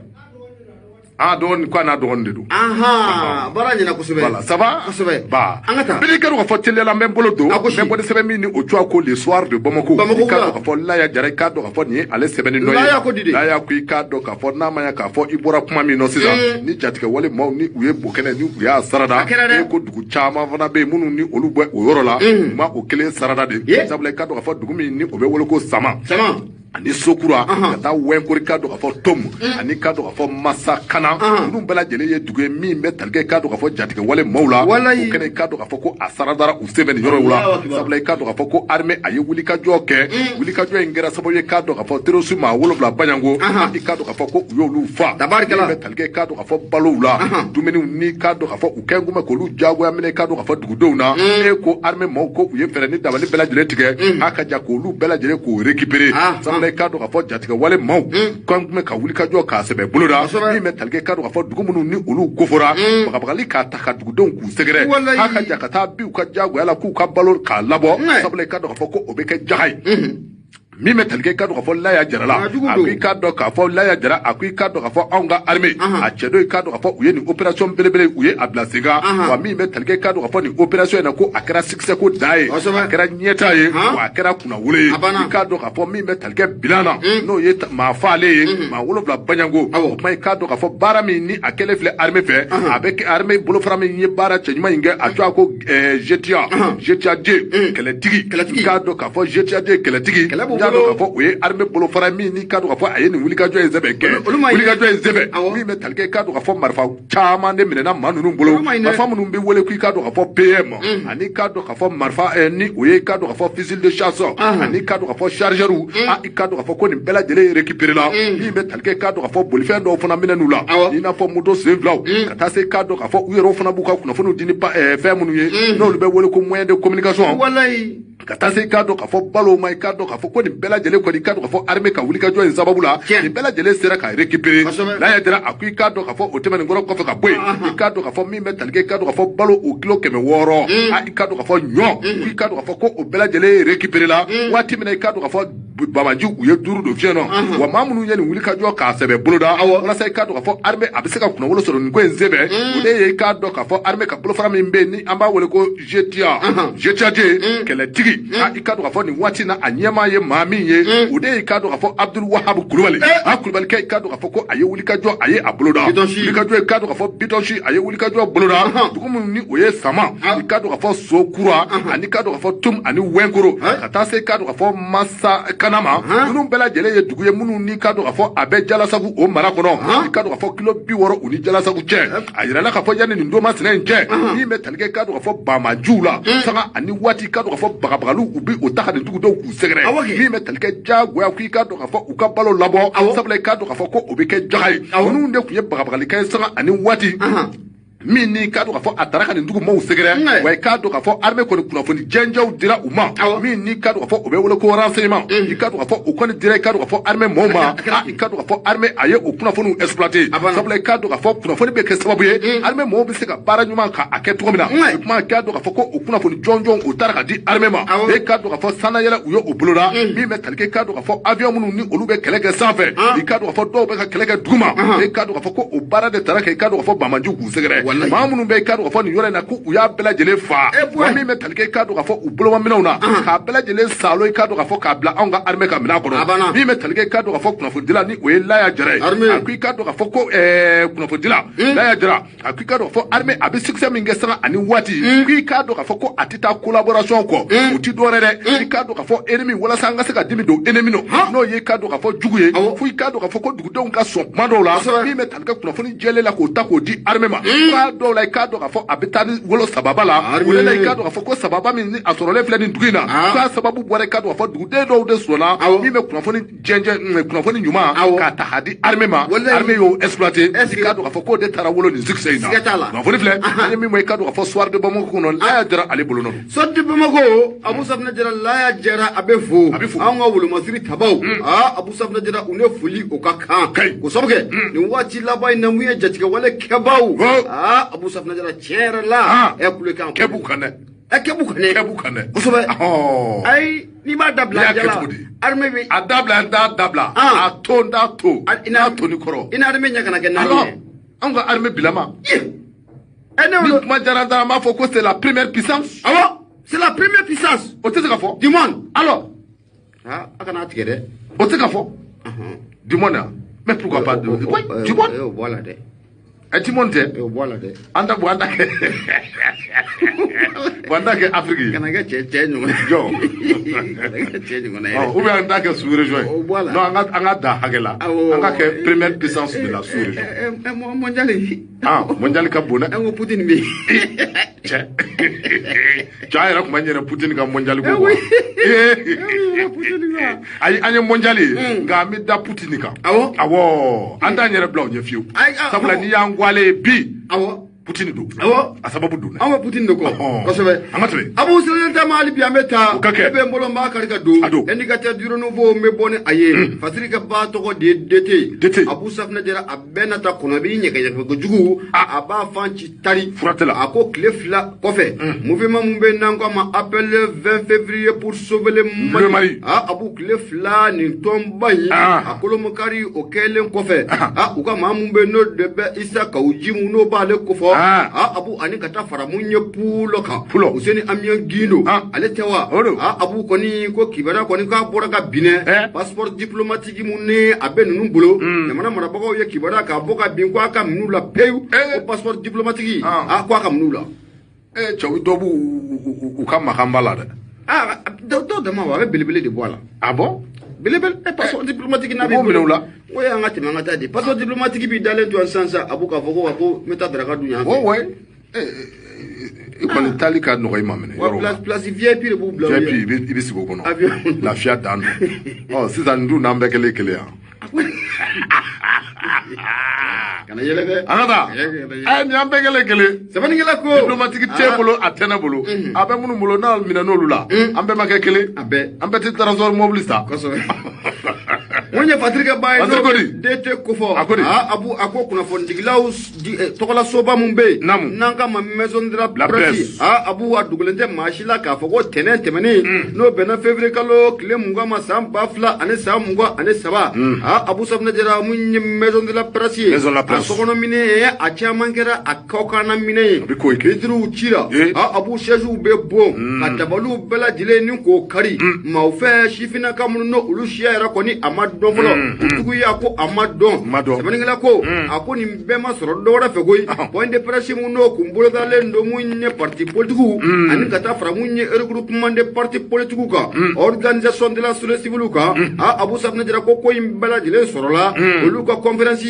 Dɔgɔnin ko a n'a dɔgɔnin de don. Baara ɲɛna kosɛbɛ. Voilà, ça va? Kosɛbɛ. Ba. An ka taa. Bɛɛ kɛra k'a fɔ teliya la n bɛ n bolo don. N bɛ bɔ ni sɛbɛn min ni o cogoya ko le soir de Bamako. Bamako I k'a dɔn k'a fɔ Laya Jara i k'a dɔn k'a fɔ nin ye ale sɛbɛnni dɔ ye. Laya ko di de. Laya ko i k'a dɔn k'a fɔ n'a ma ɲɛ k'a fɔ i bɔra kuma min nɔ sisan. Ni jatigɛwale maaw ni u ye bokɛnɛ ni u y'a sarada. A kɛra dɛ. E ko dugu caman fana bɛ yen minnu ni olu bɛ o yɔrɔ la. U ma o kelen sarada de. Sabula i k'a dɔn k'a fɔ dugu min ni o bɛ wele ko Sama. Sama. Ani Sokura ka taa Wɛnkori k'a dɔn k'a fɔ Tomu ani k'a dɔn k'a fɔ Masakana ninnu bɛɛ lajɛlen ye dugu ye min bɛ tali kɛ k'a dɔn k'a fɔ jatigɛwale maaw la o kɛnɛ k'a dɔn k'a fɔ ko a saradara u sen bɛ nin yɔrɔw la sabula i k'a dɔn k'a fɔ ko armée a ye wulikajɔ kɛ wulikajɔ in kɛra sababu ye k'a dɔn k'a fɔ terroriste maa 7 Baɲango i k'a dɔn k'a fɔ ko u y'olu fa min bɛ tali kɛ k'a dɔn k'a fɔ balow la dumuniw ni k'a dɔn k'a fɔ u kɛn kun bɛ k'olu diyagoya minɛ k'a dɔn k'a fɔ dugudenw na e ko armée maaw ko u ye fɛɛrɛ ni dabali bɛɛ lajɛlen tigɛ a ka ja k'olu bɛɛ lajɛlen k'o récupérer sabula i k'a dɔn k'a fɔ jatigɛwale maaw k'an tun bɛ ka wulikajɔ k'a sɛbɛ boloda min bɛ tali kɛ k'a dɔn k'a fɔ dugu minnu ni olu kofɔra bagabagali k'a ta ka dugudenw k'u sɛgɛrɛ k'a ka ja ka taa bin u ka diyagoya la k'u ka balo k'a labɔ sabula i k'a dɔn k'a fɔ ko o bɛ kɛ jaga ye min bɛ tali kɛ k'a dɔn k'a fɔ Laya Jara la a ko i k'a dɔn k'a fɔ Laya Jara a ko i k'a dɔn k'a fɔ anw ka armée a cɛ dɔ i k'a dɔn k'a fɔ u ye nin opération belebele u ye a bila sen kan wa min bɛ tali kɛ k'a dɔn k'a fɔ nin opération in na ko a kɛra succès ko dan ye a kɛra ɲɛta ye wa a kɛra kunnawolo ye i k'a dɔn k'a fɔ min bɛ tali kɛ bilan na n'o ye maa faalen ye maa 7 Baɲango o kuma i k'a dɔn k'a fɔ baara min ni a kɛlen filɛ armée fɛ a bɛ kɛ armée bolofara min ye baara cɛɲuman in kɛ a tɔgɔ ko GTA J kɛlɛtigi i k'a dɔn k'a fɔ GTA J kɛlɛtigi k'a dɔn k'a fɔ o ye armée bolofara min ni k'a dɔn k'a fɔ a ye nin wulikajɔ in sɛbɛn kɛ wulikajɔ in sɛbɛn min bɛ tali kɛ k'a dɔn k'a fɔ marifa caman de minɛna maa ninnu bolo marifa minnu bɛ wele k'i k'a dɔn k'a fɔ PM ani k'a dɔn k'a fɔ marifa ni o ye k'a dɔn k'a fɔ fusil de chasse ani k'a dɔn k'a fɔ chargeur i k'a dɔn k'a fɔ ko nin bɛɛ lajɛlen récupéré la min bɛ tali kɛ k'a dɔn k'a fɔ bolifɛn dɔw fana minɛn'u la i n'a fɔ moto sen filaw ka taa se k'a dɔn k'a fɔ u yɛrɛw fana b'u ka kunnafoniw di ni fɛn minnu ye n'olu bɛ wele ko moyen de communication ka taa se i k'a dɔn k'a fɔ balo ma i k'a dɔn k'a fɔ ko nin bɛɛ lajɛlen kɔni i k'a dɔn k'a fɔ armée ka wulikajɔ in sababu la nin bɛɛ lajɛlen sera ka récupérer n'a y'a jira a ko i k'a dɔn k'a fɔ o tɛmɛnen kɔrɔ kɔfɛ ka bɔ yen i k'a dɔn k'a fɔ min bɛ tali kɛ i k'a dɔn k'a fɔ balo o kilo 600 a i k'a dɔn k'a fɔ ɲɔ i k'a dɔn k'a fɔ ko o bɛɛ lajɛlen récupérer la waati min na i k'a dɔn k'a fɔ babaji u ye 5 don fiɲɛ nɔ wa maa minnu ye nin wulikajɔ k'a sɛbɛ boloda walasa i k'a dɔn k'a fɔ armée a bɛ se ka kunnawolo sɔrɔ nin ko in senfɛ o de ye i k'a dɔn k'a fɔ armée ka bolofara min bɛ yen ni an b'a wele ko GTA J kɛlɛtigi bi i ka dɔn k'a fɔ nin waati na a ɲɛmaa ye maa min ye o de ye i ka dɔn k'a fɔ Abdul Wahab Kulubali a Kulubalikɛ i ka dɔn k'a fɔ ko a ye wulikajɔ a ye a boloda wulikajɔ i ka dɔn k'a fɔ Bitɔnsi a ye wulikajɔ boloda dugu minnu ni o ye Sama i ka dɔn k'a fɔ Sokura ani ka dɔn k'a fɔ Tum ani Wɛnkoro ka taa se i ka dɔn k'a fɔ Masa Kanama ninnu bɛɛ lajɛlen ye dugu ye minnu ni ka dɔn k'a fɔ a bɛ Jalasagu o mara kɔnɔ i ka dɔn k'a fɔ kilo 60 u ni Jalasagu cɛ a yirala k'a fɔ yanni nin don masina in cɛ min bɛ tali kɛ i ka dɔn k'a fɔ banbajuw la sanga ani waati i ka dɔn k'a fɔ bagabagaliw u bɛ o ta ka nin dugudenw k'u sɛgɛrɛ min bɛ tali kɛ diyagoya k'i ka dɔn k'a fɔ u ka balo labɔ sabula i ka dɔn k'a fɔ ko o bɛ kɛ jaga ye ninnu de tun ye bagabagali kɛ sanga ani waati min ni k'a dɔn k'a fɔ a taara ka nin dugu maaw sɛgɛrɛ wa i k'a dɔn k'a fɔ armée kɔni kunnafoni jɛnjɛw dira u ma min ni k'a dɔn k'a fɔ o bɛ wele ko renseignement i k'a dɔn k'a fɔ o kɔni dira i k'a dɔn k'a fɔ armée maaw ma i k'a dɔn k'a fɔ armée a ye o kunnafoniw exploiter sabula i k'a dɔn k'a fɔ kunnafoni bɛ kɛ sababu ye armée maaw bɛ se ka baara ɲuman ka a kɛ cogo min na o kuma i k'a dɔn k'a fɔ ko o kunnafoni jɔnjɔn o taara ka di armée ma e k'a dɔn k'a fɔ sannayɛlɛ u ye o boloda min bɛ tali kɛ i k'a dɔn k'a fɔ avion minnu ni olu bɛ kɛlɛ kɛ sanfɛ i k'a dɔn k'a fɔ dɔw bɛ ka kɛlɛ kɛ duguma e k'a dɔn k'a fɔ ko o baara de taara kɛ i k'a dɔn k'a fɔ banbajuw k'u sɛgɛrɛ maa minnu bɛ i k'a dɔn k'a fɔ nin yɔrɔ in na ko u y'a bɛɛ lajɛlen faa wa min bɛ tali kɛ i k'a dɔn k'a fɔ u bolomaminɛw na k'a bɛɛ lajɛlen saalo i k'a dɔn k'a fɔ k'a bila anw ka armée ka minɛn kɔnɔ min bɛ tali kɛ i k'a dɔn k'a fɔ kunnafonidila ni o ye Laya Jara ye a ko i k'a dɔn k'a fɔ ko kunnafonidila Laya Jara a ko i k'a dɔn k'a fɔ armée a bɛ succès min kɛ sanga ani waati ko i k'a dɔn k'a fɔ ko a tɛ taa collaboration kɔ o tɛ dɔwɛrɛ dɛ i k'a dɔn k'a fɔ ennemi walasa an ka se ka dimi don ennemi nɔ n'o ye i k'a dɔn k'a fɔ jugu ye fo i k'a dɔn k'a fɔ ko dugudenw ka sɔn kuma dɔw la min bɛ tali kɛ kunnafoni jɛlen la k'o ta k'o di armée ma k'a dɔw la i k'a dɔn k'a fɔ a bɛ taa ni wolo sababa la o de la i k'a dɔn k'a fɔ ko sababa min ni a sɔrɔlen filɛ nin dugu in na k'a sababu bɔra i k'a dɔn k'a fɔ duguden dɔw de sɔnna min bɛ kunnafoni jɛnjɛn kunnafoni ɲuman k'a ta k'a di armée ma armée y'o exploiter i k'a dɔn k'a fɔ k'o de taara wolo nin succès in na kunnafoni filɛ an ye min bɔ i k'a dɔn k'a fɔ Soir de Bamako kɔnɔ Laya Jara ale bolo nɔ don Soir de Bamako Abu Safinɛ Jara Laya Jara a bɛ fo anw ka wolomasiri tabaw Abu Safinɛ Jara u ne foli o ka kan k'o sababu kɛ nin waati laban in na mun ye jatigɛwale kɛbaw Abu Safinɛ Jara tiɲɛ yɛrɛ la ɛ kulekan kɛb'u kan dɛ kɛb'u kan dɛ kɛb'u kan dɛ kosɛbɛ ayi n'i b'a dabila jala armée bɛ a dabila n t'a dabila a to n t'a to n t'a to ni kɔrɔ i ni armée ɲɛ kana kɛ naani ye anw ka armée bilama ni kuma diyara n da an b'a fɔ ko c'est la première puissance awɔ c'est la première puissance o tɛ se ka fɔ du monde alors a kana tigɛ dɛ o tɛ se ka fɔ du monde mais pourquoi pas du monde o bɔ a la dɛ ɛ du monde tɛ o bɔ a la dɛ an ta bɔ an ta kɛ an ta kɛ Afrique ye kana kɛ cɛ ɲɔgɔn jɔ kana kɛ cɛ ɲɔgɔn ye ou bien an ta kɛ sous région ye o bɔ a la non an ka dan hakɛ la an ka kɛ première puissance de la sous région mondial mondial ka bon dɛ an ko Poutine bɛ yen cɛ cɛ an yɛrɛ tun b'a ɲɛna Poutine ka mondial ko quoi ayi an ye mondial ye nka an bɛ da Poutine kan awɔ awɔ an t'an yɛrɛ bila o ɲɛ fiyewu sabula n'i y'an gwale ye bi awɔ Poutine don awɔ a sababu don dɛ an bɛ Poutine de kɔ kosɛbɛ an ka tɛmɛ Abu Sirajɛ ta ma hali bi an bɛ taa o ka kɛ ne bɛ n bolo n b'a kari ka don a don indicateur du renouveau n bɛ bɔ ni a ye Fasiri ka ba tɔgɔ de ye DT DT Abu Safinɛ Jara a bɛɛ na ta kɔnɔ b'i ɲɛgɛɲɛgɛ kojugu a b'a fan ci tari fura tɛ la a ko tile 2 kɔfɛ mouvement mun bɛ n'an ko a ma appel le 20 février pour sauver le Mali Abu tile 2 nin tɔnba in a kolomokari o kɛlen kɔfɛ u ka maa mun bɛ n'o de bɛ Isa Kawu Jimu n'o b'ale kofɔ Abu ani ka taa fara mun ye pulo kan Useni Amion Gindo ale tɛ wa Abu kɔni ko kibaruya kɔni k'a bɔra ka binɛ passeport diplomatique mun ne a bɛ ninnu bolo jamana marabagaw ye kibaruya k'a bɔ ka bin ko a ka minnu la pewu ko passeport diplomatique ko a ka minnu la cɛw dɔ b'u u ka makanba la dɛ dɔw dama wa a bɛ belebele de bɔ a la ah bon belebele passeport diplomatique n'a b'o minɛ u la o ye an ka tɛmɛ an ka taa di passeport diplomatique b'i dalen to yan sisan sisan Abu k'a fɔ ko wa ko n bɛ taa daraka dun yan fɛ i kɔni taali ka nɔgɔ i ma minɛ yɔrɔ la place VIP de b'u bila VIP i bɛ sigi o kɔnɔ lafiya dan don sisan nin dun n'an bɛɛ kɛlen kelen yan kana yɛlɛ dɛ an ka taa nin an bɛɛ kɛlen kelen sɛbɛnnikɛla ko diplomatique t'e bolo a tɛ ne bolo a bɛ minnu bolo n'a minɛ n'olu la an bɛɛ ma kɛ kelen a bɛɛ an bɛɛ tɛ transport mobili san kosɛbɛ Mun ye Patrick Ba ye n'o DT kofɔ Abu a ko kunnafonidilaw tɔgɔla soba mun bɛ yen n'an k'a ma maison de la presse Abu a dugulen tɛ maa si la k'a fɔ ko tɛnɛn tɛmɛnen n'o bɛnna février kalo tile 20 ma san 2023 Abu Safunɛ Jara mun ye maison de la presse ye a sokɔnɔ minɛ a caman kɛra a kɔkanna minɛ ye vitres cira Abu chaise bɛ bon ka dabaliw bɛɛ lajɛlen ni k'o kari maaw fɛ sifinnaka minnu n'o olu siya yɛrɛ kɔni a ma dɔn fɔlɔ o juguya ko a ma dɔn sɛbɛnnikɛla ko a ko nin bɛɛ ma sɔrɔ dɔwɛrɛ fɛ koyi point de presse mun n'o kun bolodalen don mun ye parti politique ani ka taa fara mun ye regroupement de parti politique kan organisation de la société civile kan Abu Safunɛ Jara ko ko in bɛɛ lajɛlen sɔrɔla olu ka conférence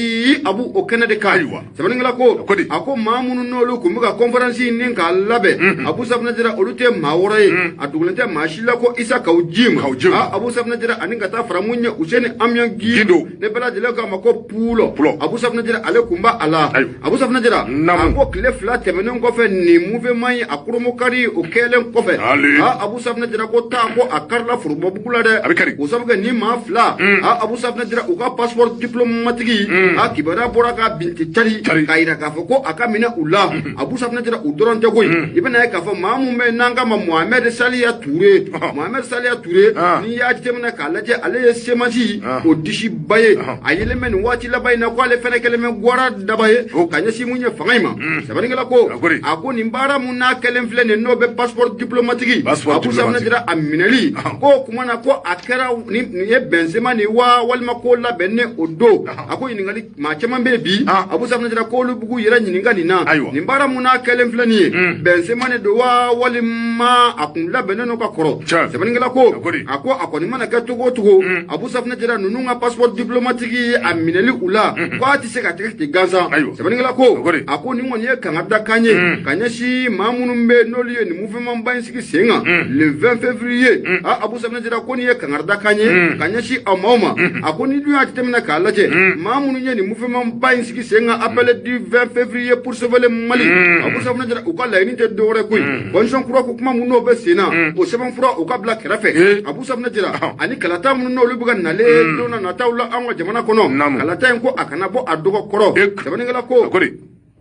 Abu o kɛnɛ de kan sɛbɛnnikɛla ko a ko maa minnu n'olu kun bɛ ka conférence nin k'a labɛn Abu Safunɛ Jara olu tɛ maa wɛrɛ ye a dugulen tɛ maa si la ko Isa Kaw Jim Abu Safunɛ Jara ani ka taa fara mun ye Useni Amion Gindo ne bɛɛ lajɛlen k'a ma ko Pulo Abu Safunɛ Jara ale kun b'a a la Abu Safunɛ Jara a ko tile 2 tɛmɛnen kɔfɛ nin mouvement in a kurumukari o kɛlen kɔfɛ Abu Safunɛ Jara ko taa ko a karila forobabugu la dɛ o sabu kɛ ni maa 2 Abu Safunɛ Jara u ka passeport diplomatique a kibaruya bɔra ka binti cari k'a yira k'a fɔ ko a ka minɛ u la Abu Safunɛ Jara u dɔrɔn tɛ koyi i bɛna ye k'a fɔ maa mun bɛ n'an k'a ma Mohamed Saliya Touré Mohamed Saliya Touré n'i y'a jateminɛ k'a lajɛ ale ye semasi o disiba ye a yelen bɛ nin waati laban in na ko ale fɛnɛ kɛlen bɛ gwara daba ye ka ɲɛsin mun ye fanga in ma sɛbɛnnikɛla ko a ko nin baara mun n'a kɛlen filɛ nin n'o bɛ passeport diplomatique Abu Safunɛ Jara a minɛli ko kuma na ko a kɛra nin ye bɛnsenma nin wa walima ko labɛnnen o don a ko ɲininkali maa caman bɛ bi Abu Safunɛ Jara k'olu b'u yɛrɛ ɲininka nin na nin baara mun n'a kɛlen filɛ nin ye bɛnsenma de don wa walima a kun labɛnnen don ka kɔrɔ sɛbɛnnikɛla ko a ko a kɔni mana kɛ cogo o cogo Abu Safunɛ Jara ninnu ka passeport diplomatique a minɛli u la k'a tɛ se ka tigɛ ten gansan sɛbɛnnikɛla ko a ko nin kɔni ye kangaridakan ye ka ɲɛsin maa minnu bɛ yen n'olu ye nin mouvement ba in sigi sen kan le 20 février Abu Safunɛ Jara ko nin ye kangaridakan ye ka ɲɛsin a maaw ma a ko ni dun y'a jateminɛ k'a lajɛ maa minnu ye nin mouvement ba in sigi sen kan appelé du 20 février pour sauver le Mali Abu Safunɛ Jara u ka laɲini tɛ dɔwɛrɛ koyi constitution kura ko kuma mun n'o bɛ sen na o sɛbɛnfura u ka bila kɛrɛfɛ Abu Safunɛ Jara ani kalata minnu n'olu bɛ ka nalen don na nataw la an ka jamana kɔnɔ kalata in ko a kana bɔ a dɔgɔ kɔrɔ sɛbɛnnikɛla ko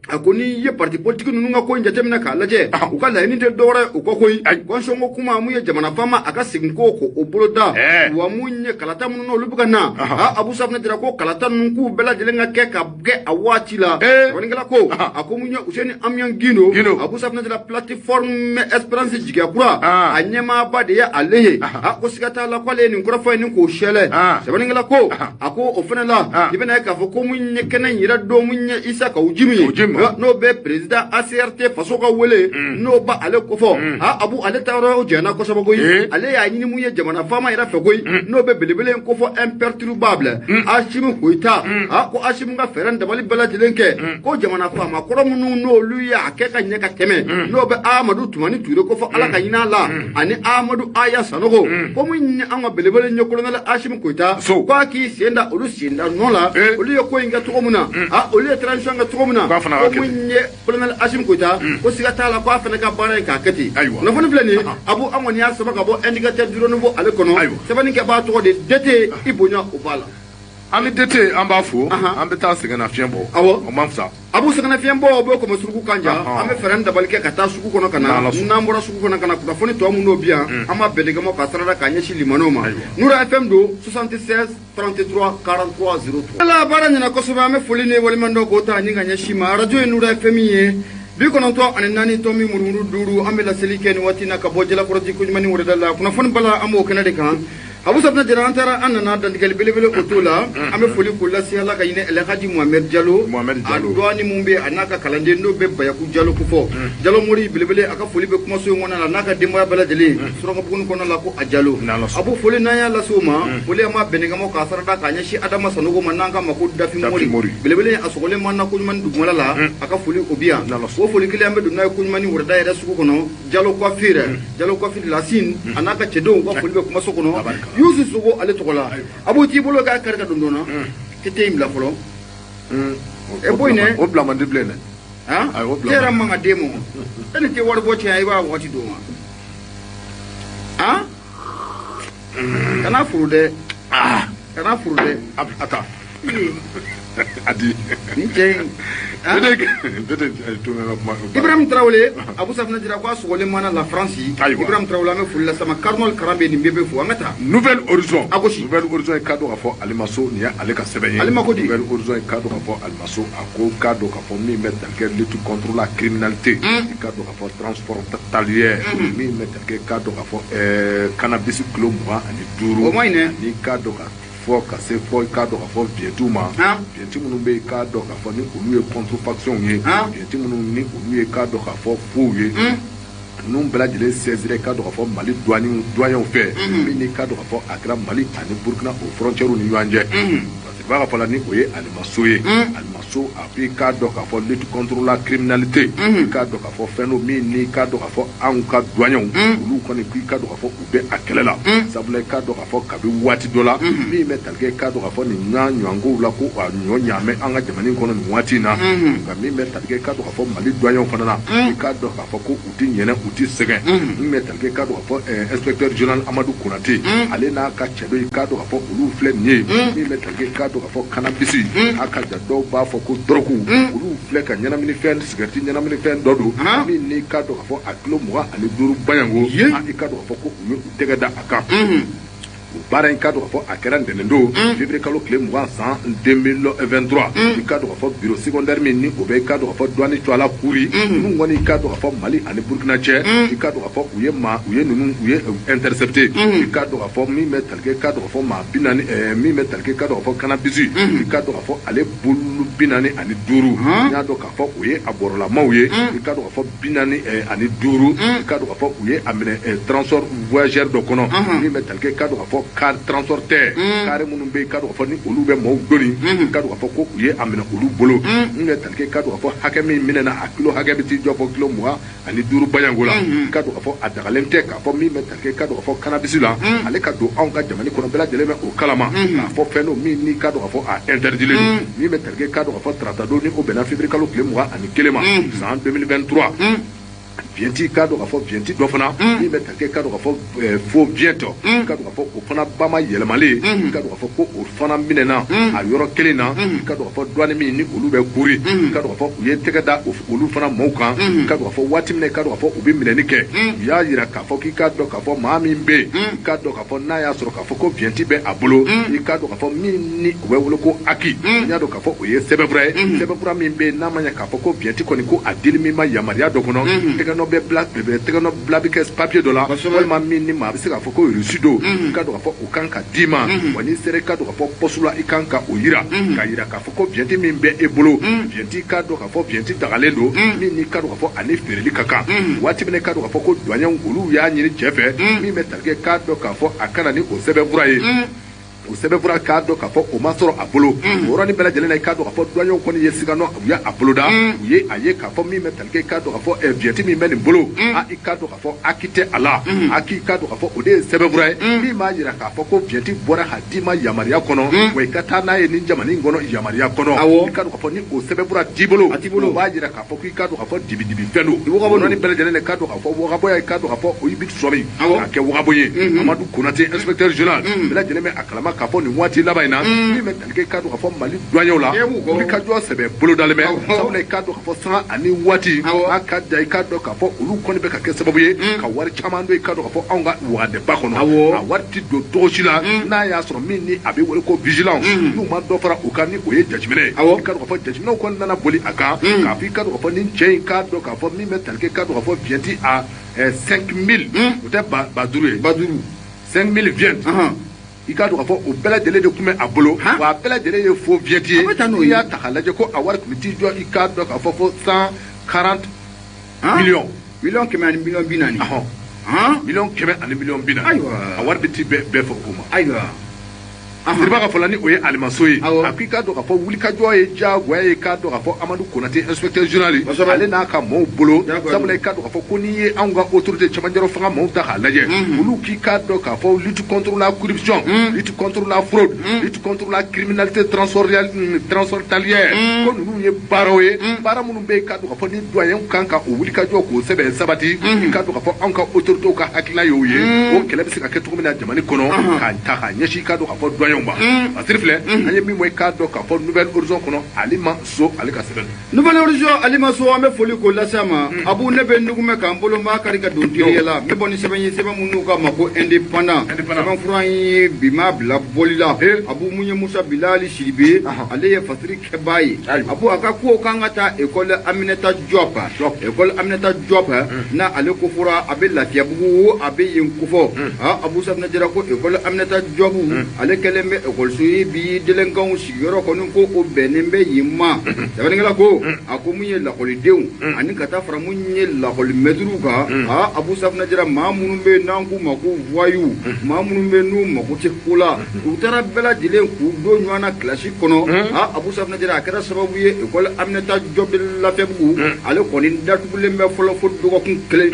a ko n'i ye parti politique ninnu ka ko in jateminɛ k'a lajɛ u ka laɲini tɛ dɔwɛrɛ u kɔ koyi constitution ko kuma mun ye jamana faama a ka segin ko k'o boloda wa mun ye kalata minnu n'olu bɛ ka na Abu Safunɛ Jara ko kalata ninnu k'u bɛɛ lajɛlen ka kɛ ka kɛ a waati la sɛbɛnnikɛla ko a ko mun ye Useni Amion Gindo Abu Safunɛ Jara plateforme Espérance jigiya kura a ɲɛmaaba de ye ale ye a ko siga t'a la k'ale ye nin kɔrɔfɔ in ni k'o sɛlɛ sɛbɛnnikɛla ko a ko o fana la i bɛna ye k'a fɔ ko mun ye kɛnɛ in yɛrɛ don mun ye Isa Kaw Jim ye n'o bɛ président ACRT faso ka wele n'o ba ale kofɔ Abu ale ta yɔrɔ jɛnna kosɛbɛ koyi ale y'a ɲini mun ye jamana faama yɛrɛ fɛ koyi n'o bɛ belebele in kofɔ imperturbable Assimi Goïta ko Assimi ka fɛɛrɛ dabali bɛɛ lajɛlen kɛ ko jamana faama kɔrɔ minnu n'olu y'a kɛ ka ɲɛ ka tɛmɛ n'o bɛ Amadu Tumani Ture kofɔ Ala ka ɲin'a la ani Amadu Aya Sanogo ko mun ye an ka belebele ɲɛ colonel Assimi Goïta k'a k'i sen da olu sen da nɔ la olu ye ko in kɛ cogo min na olu ye transition kɛ cogo min na ko mun ye colonel Assimi Goïta ko siga t'a la k'a fana ka baara in k'a kɛ ten kunnafoni filɛ nin ye Abu an kɔni y'a sɛbɛn ka bɔ indicateur du renouveau ale kɔnɔ sɛbɛnnikɛbaa tɔgɔ de DT i bonya o b'a la an ni DT an b'a fo an bɛ taa sɛgɛnnafiɲɛ bɔ o man fisa Abu sɛgɛnnafiɲɛ bɔ o bɛ kɔmɔ suruku kan ja an bɛ fɛɛrɛ dabali kɛ ka taa sugu kɔnɔ ka na n'an bɔra sugu kɔnɔ ka na kunnafoni tɔ minnu bɛ yan an b'a bɛɛ de kama ka sarada k'a ɲɛsin limanaw ma Nura FM don 76 33 43 03. Ala baara ɲɛna kosɛbɛ an bɛ foli ni waleɲumandɔn k'o ta ni ka ɲɛsin ma arajo ye Nura FM ye 94 tomi murumuru 5 an bɛ laseli kɛ nin waati na ka bɔ Jalakɔrɔji koɲuman wɛrɛda la kunnafoni bala an b'o kɛnɛ de kan Abu Safunɛ Jara an taara an nana dantigɛli belebele o t'o la an bɛ foli k'o lase Ala ka hinɛ Alhaji Mohamed Jalo a dɔɔni mun bɛ a n'a ka kalanden n'o bɛ Bayaku Jalo kofɔ Jalo Mori belebele a ka foli bɛ kumaso in kɔnɔ la n'a ka denbaya bɛɛ lajɛlen Surakabuguni kɔnɔ la ko a Jalo Abu foli n'an y'a lase o ma foli an b'a bɛnɛkɛmaw k'a sarada k'a ɲɛsin Adama Sanogo ma n'an k'a ma ko Dafi Mori belebele a sɔgɔlen ma na koɲuman dugumala la a ka foli o bi yan o foli kelen an bɛ don n'a ye koɲuman wɛrɛda yɛrɛ sugu kɔnɔ Jalo Coiffure Jalo Coiffure Lasine a n'a ka cɛdenw ka foli bɛ kumaso kɔnɔ Yusu Sogo ale tɔgɔ la Abu t'i bolo k'a kari ka don dɔn na tɛ in bila fɔlɔ e bɔ yen dɛ o bila man di bilen dɛ e yɛrɛ man ka den mɔ e ni tɛ wari bɔ cɛ i b'a waati d'o ma kana furu dɛ Kana furu dɛ. A ta. A di. Nin cɛ in. Ibrahim Traoré, Abou Safinɛ Jara ko a sɔgɔlen mana la France. Ibrahim Traoré, an bɛ foli lase a ma. Cardinal Karambe nin bɛɛ bɛ fo, an ka taa. Nouvelle Horizon. A gosi. Nouvelle Horizon k'a dɔn k'a fɔ Alimaso, nin ye ale ka sɛbɛn ye. Alima ko di? Nouvelle Horizon k'a dɔn k'a fɔ Alimaso, a ko k'a dɔn k'a fɔ min bɛ tali kɛ lutte contre la criminalité. K'a dɔn k'a fɔ transfrontalière. Min bɛ tali kɛ k'a dɔn k'a fɔ cannabis kilo 25. O ma ɲi dɛ. Ni k'a dɔn k'a fɔ ka se fɔ k'a dɔn k'a fɔ vignette ma. Vignette minnu bɛ yen k'a dɔn k'a fɔ ni olu ye contrefaçon ye. Vignette minnu ni olu ye k'a dɔn k'a fɔ faux ye. Ninnu bɛɛ lajɛlen saisiré k'a dɔn k'a fɔ Mali douaniers fɛ. Min ni k'a dɔn k'a fɔ a kɛra Mali ani Burkina o frontière ni ɲɔgɔn cɛ. Parce que b'a ka fɔ la ni o ye Alimaso ye. Alimaso a bɛ k'a dɔn k'a fɔ lutte contre la criminalité. K'a dɔn k'a fɔ fɛn dɔ min ni k'a dɔn k'a fɔ anw ka douaniers olu kɔni k'i k'a dɔn k'a fɔ u bɛ a kɛlɛ la. Sabula k'a dɔn k'a fɔ kabi waati dɔ la min bɛ tali kɛ k'a dɔn k'a fɔ nin ɲa ɲɔgɔnkow la ko a ɲɔ ɲaamɛ an ka jamana in kɔnɔ nin waati in na. Nka min bɛ tali kɛ k'a dɔn k'a fɔ Mali douaniers fana na, i k'a dɔn k'a fɔ ko u ti ɲɛnɛ, u ti sɛgɛn. Min bɛ tali kɛ k'a dɔn k'a fɔ inspecteur général Amadu Konate, ale n'a ka cɛ dɔ, k'a dɔn k'a fɔ olu filɛ nin ye. Min bɛ tali kɛ k'a dɔn k'a fɔ cannabis, a ka ja dɔw b'a fɔ ko dɔrɔgu, olu filɛ ka ɲɛnaminifɛn, sigɛriti ɲɛnaminifɛn dɔ don min ni k'a dɔn k'a fɔ a kilo 25 bayango, i k'a dɔn k'a fɔ ko u ye u tɛgɛ da a kan. O baara in k'a dɔn k'a fɔ a kɛra ntɛnɛn don, février kalo tile 20 san 2023, i k'a dɔn k'a fɔ bureau secondaire min ni o bɛ i k'a dɔn k'a fɔ douane Cuala Kuri, ninnu kɔni i k'a dɔn k'a fɔ Mali ani Burkina cɛ, i k'a dɔn k'a fɔ u ye maa u ye ninnu u ye intercepté, i k'a dɔn k'a fɔ min bɛ tali kɛ k'a dɔn k'a fɔ maa 40, min bɛ tali kɛ k'a dɔn k'a fɔ cannabis, i k'a dɔn k'a fɔ ale bolo 45, n y'a dɔn k'a fɔ o ye a bɔrɔlamaw ye, i k'a dɔn k'a fɔ 45, i k'a dɔn k'a fɔ u ye a minɛ transport voyageur dɔ kɔnɔ, min bɛ tali kɛ k'a dɔn k'a fɔ car transporteur, car minnu bɛ yen k'a dɔn k'a fɔ ni olu bɛ maaw doni, k'a dɔn k'a fɔ ko u ye a minɛ olu bolo. Min bɛ tali kɛ k'a dɔn k'a fɔ hakɛ min minɛna, a kilo hakɛ bɛ t'i jɔ fɔ kilo 25 bayango la, k'a dɔn k'a fɔ a dagalen tɛ k'a fɔ min bɛ tali kɛ k'a dɔn k'a fɔ cannabis la, ale ka don anw ka jamana kɔnɔ, bɛɛ lajɛlen bɛ o kalama k'a fɔ fɛn don min ni k'a dɔn k'a fɔ a interdilen don. Min bɛ tali kɛ k'a dɔn k'a fɔ tarata don ni o bɛnna février kalo tile 21 ma san 2023, vignette k'a dɔn k'a fɔ vignette dɔ fana min bɛ tali kɛ k'a dɔn k'a fɔ faux vignette, k'a dɔn k'a fɔ o fana ba ma yɛlɛmalen, k'a dɔn k'a fɔ ko o fana minɛna a yɔrɔ kelen na, k'a dɔn k'a fɔ douane min ni olu bɛ kuri, k'a dɔn k'a fɔ u ye tɛgɛ da olu fana maaw kan, k'a dɔn k'a fɔ waati min k'a dɔn k'a fɔ u bɛ minɛni kɛ, u y'a yira k'a fɔ k'i k'a dɔn k'a fɔ maa min bɛ yen, k'a dɔn k'a fɔ n'a y'a sɔrɔ k'a fɔ ko vignette bɛ a bolo, i k'a dɔn k'a fɔ min ni u bɛ wele ko aki, n y'a dɔn k'a fɔ o ye sɛbɛnfura ye, sɛbɛnfura min bɛ yen n'a ma ɲɛ k'a fɔ ko vignette kɔni ko a dili min ma yamaruya dɔ kɔnɔ, tɛgɛnɔ bɛ bila, tɛgɛnɔ bila bɛ kɛ papier dɔ la, walima min ni maa bɛ se k'a fɔ ko reçu don, i k'a dɔn k'a fɔ o kan ka d'i ma, wa n'i sera i k'a dɔn k'a fɔ poste la, i kan ka o yira, k'a yira k'a fɔ ko vignette min bɛ e bolo, vignette k'a dɔn k'a fɔ vignette dagalen don, min ni k'a dɔn k'a fɔ ani feereli ka kan. Waati min k'a dɔn k'a fɔ ko douaniers olu y'a ɲini cɛ fɛ, min bɛ tali kɛ k'a dɔn k'a fɔ a kana ni o sɛbɛnfura ye, o sɛbɛnfura k'a dɔn k'a fɔ o ma sɔrɔ a bolo. O yɔrɔnin bɛɛ lajɛlen na, i k'a dɔn k'a fɔ douaniers kɔni ye siga nɔ, u y'a bolo da, u ye a ye k'a fɔ min bɛ tali kɛ k'a dɔn k'a fɔ vignette min bɛ nin bolo, a i k'a dɔn k'a fɔ aki tɛ a la, aki k'a dɔn k'a fɔ o de ye sɛbɛnfura ye min b'a yira k'a fɔ ko vignette bɔra ka d'i ma yamaruya kɔnɔ, wa i ka taa n'a ye nin jamana in kɔnɔ yamaruya kɔnɔ. I k'a dɔn k'a fɔ ni o sɛbɛnfura t'i bolo, o b'a yira k'a fɔ k'i k'a dɔn k'a fɔ dibidibi fɛn don. O yɔrɔnin bɛɛ lajɛlen na, k'a dɔn k'a fɔ wagabɔya, i k'a dɔn k'a fɔ o bɛ sɔmi k'a kɛ wagabo ye. Amadu Konate, inspecteur général, bɛɛ lajɛlen bɛ a kalama k'a fɔ nin waati laban in na, min bɛ tali kɛ k'a dɔn k'a fɔ Mali douaniers la, wulikajɔ sɛbɛ bolodalen bɛ, sabula i k'a dɔn k'a fɔ sanga ani waati n'a ka ja, i k'a dɔn k'a fɔ olu kɔni bɛ ka kɛ sababu ye ka wari caman don i k'a dɔn k'a fɔ anw ka wagadeba kɔnɔ. A wari ti don cogo si la n'a y'a sɔrɔ min ni a bɛ wele ko vigilance, n'u ma dɔ fara o kan ni o ye jateminɛ ye. I k'a dɔn k'a fɔ jateminɛw kɔni nana boli a kan k'a fɔ i k'a dɔn k'a fɔ nin cɛ in k'a dɔn k'a fɔ min bɛ tali kɛ k'a dɔn k'a fɔ vignette a 5000, o tɛ ba duuru ye, ba duuru, 5000 vignette, i k'a dɔn k'a fɔ o bɛɛ lajɛlen de tun bɛ a bolo, wa a bɛɛ lajɛlen ye faux vignette ye. N'i y'a ta k'a lajɛ ko a wari tun bɛ t'i jɔ i k'a dɔn k'a fɔ fo 140 millions, miliyɔn 100 ani miliyɔn 40. Miliyɔn 100 ani miliyɔn 40. Ayiwa, a wari bɛ t'i bɛɛ fɔ o ma. Ayiwa. Siriba ka fɔ la ni o ye Alimaso ye, a ko i k'a dɔn k'a fɔ wulikajɔ ye diyagoya ye, k'a dɔn k'a fɔ Amadu Konate, inspecteur général, ale n'a ka maaw bolo, sabula i k'a dɔn k'a fɔ ko n'i ye anw ka autorité cɛmancɛrɔ fanga maaw ta k'a lajɛ, olu k'i k'a dɔn k'a fɔ lutte contre la corruption, lutte contre la fraude, lutte contre la criminalité transfrontalière, ko ninnu ye baaraw ye, baara minnu bɛ yen k'a dɔn k'a fɔ ni douaniers kan ka o wulikajɔ k'o sɛbɛn sabati, i k'a dɔn k'a fɔ anw ka autorités ka hakilina y'o ye, o kɛlɛ bɛ se ka kɛ cogo min na jamana kɔnɔ, k'a ta k'a ɲɛsin i k'a dɔn k'a fɔ douaniers maliyɛnw ma. Fasiri filɛ an ye min bɔ i k'a dɔn k'a fɔ Nouvel Horizon kɔnɔ, Alima So ale ka sɛbɛn. Nouvel Horizon, Alima So, an bɛ foli k'o lase a ma. Abu, ne bɛ nugumɛ k'an bolo maa kari ka don teliya la. N bɛ bɔ ni sɛbɛn ye, sɛbɛn minnu k'a ma ko Indépendant. Sɛbɛn fura in ye bi maa bila bɔli la. Abu, mun ye Musa Bilali Sidibe, ale ye fasiri kɛbaa ye. Abu, a ka ko k'an ka taa école Aminata Diop. École Aminata Diop n'a ale ko fɔra, a bɛ Lafiyabugu, a bɛ yen kofɔ. Abu Safinɛ Jara ko école Aminata Diop, ale kɛlen bɛ ekɔliso ye bi, délinquants sigiyɔrɔ kɔni ko o bɛnnen bɛ yen ma. Sɛbɛnnikɛla ko a ko mun ye lakɔlidenw ani ka taa fara mun ye lakɔlimɛtiriw kan. Abu Safinɛ Jara, maa minnu bɛ yen n'an k'u ma ko voyous, maa minnu bɛ yen n'u mako tɛ ko la, u taara bɛɛ lajɛlen k'u don ɲɔgɔn na kilasi kɔnɔ. Abu Safinɛ Jara, a kɛra sababu ye école Aminata Diop de Lafiyabugu, ale kɔni datugulen bɛ fɔlɔ fo dɔgɔkun kelen.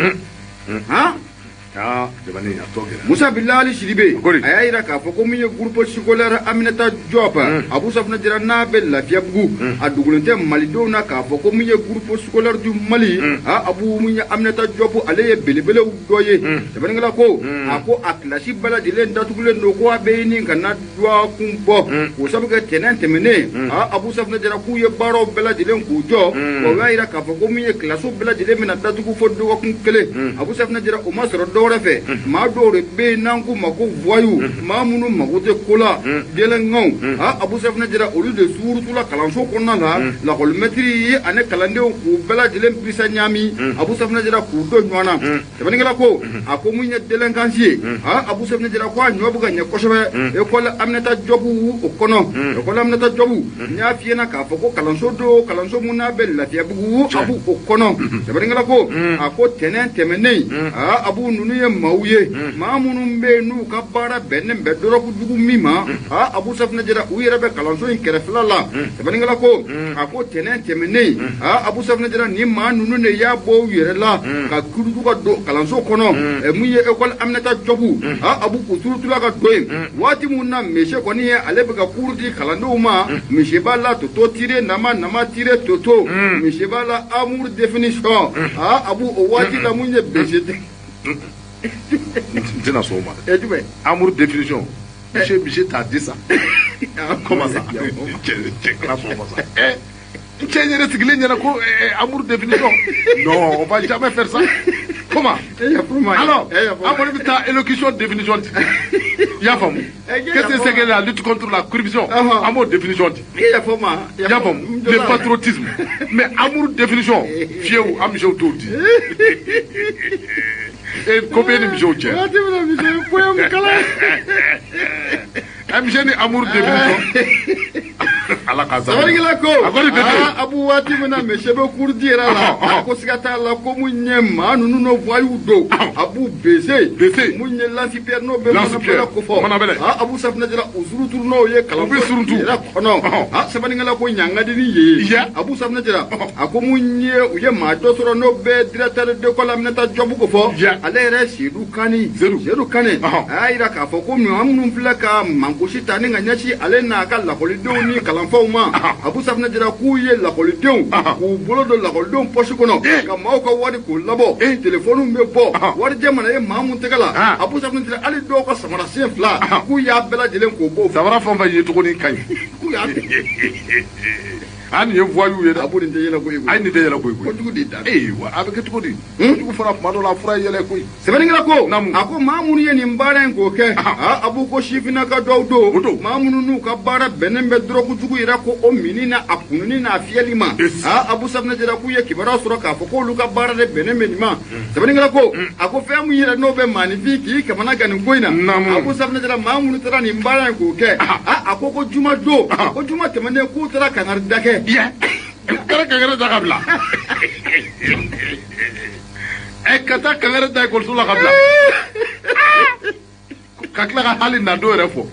Musa Bilali Sidibe, a y'a jira k'a fɔ ko min ye groupe scolaire Aminata Diop, Abu Safinɛ Jara, n'a bɛ Lafiyabugu, a dogolen tɛ malidenw na k'a fɔ ko min ye groupe scolaire du Mali, Abu, min ye Aminata Diop, ale ye belebelew dɔ ye. Sɛbɛnnikɛla ko a ko a kilasi bɛɛ lajɛlen datugulen don, ko a bɛ ɲini ka na dɔgɔkun bɔ, k'o sabu kɛ tɛnɛn tɛmɛnen. Abu Safinɛ Jara, k'u ye baaraw bɛɛ lajɛlen k'u jɔ, wa u y'a jira k'a fɔ ko min ye kilasiw bɛɛ lajɛlen bɛna datugu fo dɔgɔkun kelen. Abu Safinɛ Jara, o ma sɔrɔ dɔwɛrɛ fɛ, maa dɔw de bɛ yen n'an k'u ma ko voyous, maa minnu mago tɛ ko la, délinquants. Abu Safinɛ Jara, olu de suurutula kalanso kɔnɔna la, lakɔlimɛtiri ani kalandenw k'u bɛɛ lajɛlen bisa ɲaami. Abu Safinɛ Jara, k'u don ɲɔgɔn na. Sɛbɛnnikɛla ko a ko mun ye délinquance ye. Abu Safinɛ Jara ko a ɲɔ bɛ ka ɲɛ kosɛbɛ école Aminata Diop o kɔnɔ. École Aminata Diop, n y'a f'i ɲɛna k'a fɔ ko kalanso don, kalanso mun n'a bɛ Lafiyabugu, Abu, o kɔnɔ. Sɛbɛnnikɛla ko a ko tɛnɛn tɛmɛnen, Abu, ninnu ye maaw ye, maa minnu bɛ yen n'u ka baara bɛnnen bɛ dɔrɔgu jugu min ma. Abu Safinɛ Jara, u yɛrɛ bɛ kalanso in kɛrɛfɛla la. Sɛbɛnnikɛla ko a ko tɛnɛn tɛmɛnen, Abu Safinɛ Jara, ni maa ninnu de y'a bɔ u yɛrɛ la ka kurutu ka don kalanso kɔnɔ, mun ye école Aminata Diop. Abu, u turutula ka don yen waati mun na monsieur kɔni ye, ale bɛ ka cours di kalandenw ma. Monsieur b'a la toto tiré nama nama tiré toto, monsieur b'a la amour définition. Abu, o waati la mun ye monsieur N tɛna sɔn o ma dɛ. Jumɛn? Amour définition, monsieur t'a dit ça comment ça? Cɛ cɛ, kana sɔn o ma sa. N cɛ yɛrɛ sigilen ɲɛna ko amour définition, non, on va jamais faire ça. Comment alors? An kɔni bɛ taa élocution définition di, i y'a faamu? Qu'est-ce que c'est que la lutte contre la corruption? An b'o définition di, i y'a faamu? Le patriotisme. Mais amour définition, fiyewu, an misiw t'o di. E ko bɛ ni misiw cɛ. Waati min na misi ye poème kalan. Misi ni amour définition, Ala ka sabali. Sɛbɛnnikɛla ko A kɔni bɛ ten. Abu, waati min na monsieur bɛ cours di yɛrɛ la, a ko siga t'a la ko mun ye maa ninnu n'o voyous don. Abu, bese Bese. mun ye lance-pierre n'o bɛ Lance-pierre. manabɛlɛ kofɔ. Manabɛlɛ. Abu Safinɛ Jara, u suruturu n'o ye U bɛ surutu. yɛrɛ kɔnɔ. Sɛbɛnnikɛla ko ɲangadini ye. Abu Safinɛ Jara, a ko mun ye u ye maa dɔ sɔrɔ n'o bɛ directeur d'école Aminata Diop ko fɔ. Ale yɛrɛ Seydou Kani. Seydou. Seydou Kani, a y'a jira k'a fɔ ko maa minnu filɛ ka mangosi ta ni ka ɲɛsin ale n'a ka lakɔlidenw ni kalanfaw ma. Abu Safinɛ Jara, k'u ye lakɔlidenw k'u bolo don lakɔlidenw pɔsi kɔnɔ ka maaw ka wari k'u labɔ, telefɔniw bɛ bɔ, warijɛ mana ye maa mun tɛgɛ la. Abu Safinɛ Jara, hali dɔw ka samara sen fila, k'u y'a bɛɛ lajɛlen k'o bɔ. Samara fɛn o fɛn ye cogo ni ka ɲi. K'u y'a A nin ye voyou ye dɛ. Abu, nin tɛ yɛlɛ koyi. Ayi, nin tɛ yɛlɛ koyi. Kojugu de da. Ee wa, a bɛ kɛ cogo di? Kojugu fɔra tuma dɔ la, a fura ye yɛlɛ koyi. Sɛbɛnnikɛla ko Naamu. a ko maa minnu ye nin baara in k'o kɛ, Abu, ko sifinnaka dɔw O don, don. maa minnu n'u ka baara bɛnnen bɛ dɔrɔgu jugu yɛrɛ ko o minni n'a a kununi n'a fiyɛli ma. Abu Safinɛ Jara, k'u ye kibaruya sɔrɔ k'a fɔ k'olu ka baara de bɛnnen bɛ nin ma. Sɛbɛnnikɛla ko a ko fɛn min yɛrɛ n'o bɛ maaninfin k'i kamana gan nin ko in na. Naamu. Abu Safinɛ Jara, maa minnu taara nin baara in k'o kɛ, a ko ko juma don, ko juma tɛmɛnen, k'u taara kangari da kɛ. Kɛra kankɛrɛ da ka bila. Ɛ, ka taa kankɛrɛ da ekɔliso la ka bila, ka tila ka hali na don yɛrɛ fɔ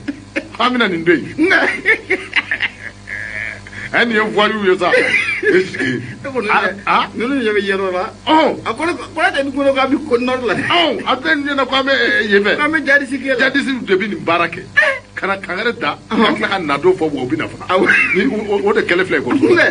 k'an bɛna nin don yen. Ɛ, nin ye voyou ye sa. Ninnu ɲɛ bɛ yɔrɔ la. A ko kɔrɔ tɛ nin kɔnɔ k'an bɛ Côte Nord la dɛ. A tɛ nin ɲɛna ko an bɛ yen fɛ. K'an bɛ jadisi kɛ la. Jadisi de bɛ nin baara kɛ ka na kankɛrɛ da, ka tila ka na don fɔ, wa u bɛ na fana. Ni o de kɛlɛ filɛ ekɔliso la.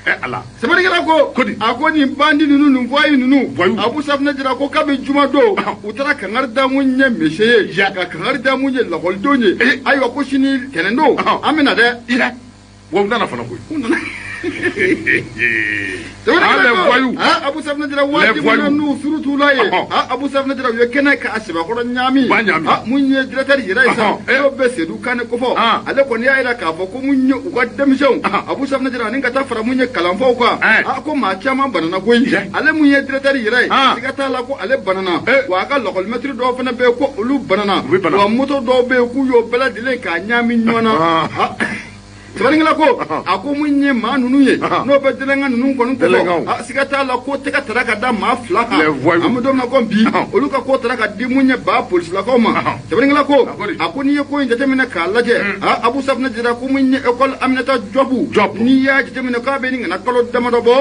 Ala sɛbɛnnikɛla ko a ko nin bandi ninnu nin voyou ninnu Abu Safunɛ Jara ko kabi juma don u taara kangari da mun ye monsieur ye ka kangari da mun ye lakɔlidenw ye ayiwa ko sini tɛnɛn don an bɛ na dɛ wa u nana fana koyi u nana sɛbɛnnikɛla ko Abu Safunɛ Jara waati min na n'u surutu la ye Abu Safunɛ Jara u ye kɛnɛ k'a sɛbɛkɔrɔ ɲaami mun ye directeur yɛrɛ ye sa n'o bɛ Seydou Kane kofɔ ale kɔni y'a jira k'a fɔ ko mun ye u ka denmisɛnw Abu Safunɛ Jara ani ka taa fara mun ye kalanfaw kan ko maa caman banana koyi ale mun ye directeur yɛrɛ ye siga t'a la ko ale banana wa a ka lakɔlimɛtiri dɔw fana bɛ yen ko olu banana wa moto dɔw bɛ yen k'u y'o bɛɛ lajɛlen k'a ɲaami ɲɔgɔn na. Sɛbɛnnikɛla ko a ko mun ye maa ninnu ye n'o bɛ délinquant ninnu kɔni kofɔ siga t'a la ko tɛgɛ tara ka da maa 2 kan an bɛ don min na ko bi olu ka ko tara ka di mun ye ba polisilakaw ma. Sɛbɛnnikɛla ko a ko n'i ye ko in jateminɛ k'a lajɛ Abu Safunɛ Jara ko mun ye école Aminata Diop n'i y'a jateminɛ k'a bɛ nin kana kalo damadɔ bɔ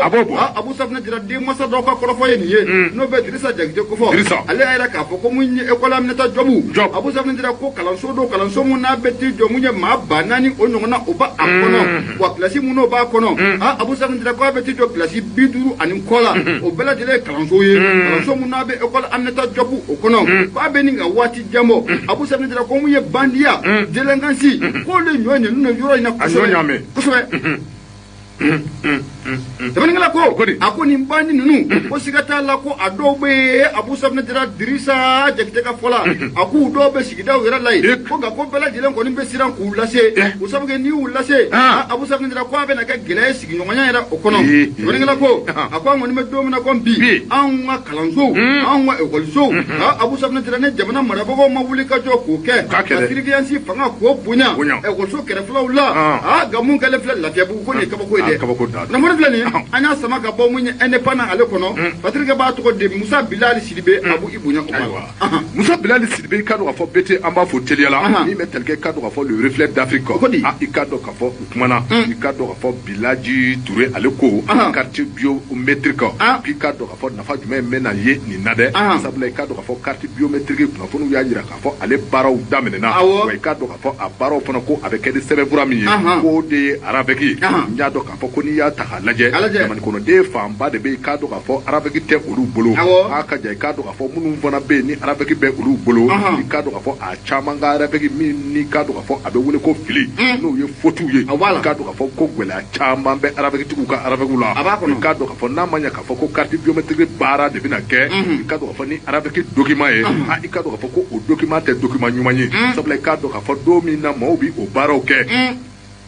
Abu Safunɛ Jara denmansa dɔw ka kɔrɔfɔ ye nin ye n'o bɛ Dirisa Jakite kofɔ ale y'a jira k'a fɔ ko mun ye école Aminata Diop Abu Safunɛ Jara ko kalanso don kalanso mun n'a bɛ t'i jɔ mun ye maa 4000 o ɲɔgɔnna o b'a a kɔnɔ wa kilasi minnu b'a kɔnɔ Abu Safunɛ Jara k'a bɛ t'i jɔ kilasi 50 ani kɔ la o bɛɛ lajɛlen ye kalanso ye kalanso mun n'a bɛ école Aminata Diop o kɔnɔ k'a bɛ nin ka waati jan bɔ Abu Safunɛ Jara ko mun ye bandiya délinquance k'olu ɲɔ ɲɛnen don yɔrɔ in na kosɛbɛ kosɛbɛ. Sɛbɛnnikɛla ko a ko nin bandi ninnu ko siga t'a la ko a dɔw bɛ yen Abu Safunɛ Jara Dirisa Jakite ka fɔ la a k'u dɔw bɛ sigidaw yɛrɛ la yen ko nka ko bɛɛ lajɛlen kɔni bɛ siran k'u lase o sabu kɛ n'i y'u lase Abu Safunɛ Jara ko a bɛna kɛ gɛlɛya ye sigiɲɔgɔnya yɛrɛ o kɔnɔ. Sɛbɛnnikɛla ko a ko an kɔni bɛ don min na ko bi anw ka kalansow anw ka ekɔlisow Abu Safunɛ Jara ni jamana marabagaw ma wuli ka jɔ k'o kɛ ka surveillance fanga k'o bonya ekɔliso kɛrɛfɛlaw la nka mun kɛlen filɛ Lafiyabugu ko nin ye kabako ye dɛ. Kunnafoni filɛ nin ye an y'a sama ka bɔ mun ye indépendant ale kɔnɔ Patrick b'a tɔgɔ di Musa Bilali Sidibe Abu i bonya o ma. Musa Bilali Sidibe i ka dɔn k'a fɔ BT an b'a fɔ teliya la min bɛ tali kɛ i ka dɔn k'a fɔ le reflet d'Afrique i ka dɔn k'a fɔ u kumana i ka dɔn k'a fɔ Bilaji Touré ale ko carte biométrique k'i ka dɔn k'a fɔ nafa jumɛn bɛ na ye nin na dɛ sabula i ka dɔn k'a fɔ carte biométrique kunnafoniw y'a jira k'a fɔ ale baaraw daminɛna wa i ka dɔn k'a fɔ a baaraw fana ko a bɛ kɛ ni sɛbɛnfura min ye k'o de ye RAVEC ye n y'a dɔn k'a fɔ ko n'i y'a ta k'a lajɛ jamana kɔnɔden fanba de bɛ yen i k'a dɔn k'a fɔ RAVEC tɛ olu bolo a ka ja i k'a dɔn k'a fɔ minnu fana bɛ yen ni RAVEC bɛ olu bolo i k'a dɔn k'a fɔ a caman ka RAVEC min n'i k'a dɔn k'a fɔ a bɛ wele ko fili n'o ye faute ye i k'a dɔn k'a fɔ ko gɛlɛya caman bɛ RAVEC tigiw ka RAVEC la i k'a dɔn k'a fɔ n'a ma ɲɛ k'a fɔ ko carte biométrique baara de bɛna kɛ i k'a dɔn k'a fɔ ni RAVEC document ye i k'a dɔn k'a fɔ ko o document tɛ document ɲuman ye sabula i k'a dɔn k'a fɔ don min na maaw bɛ o baaraw kɛ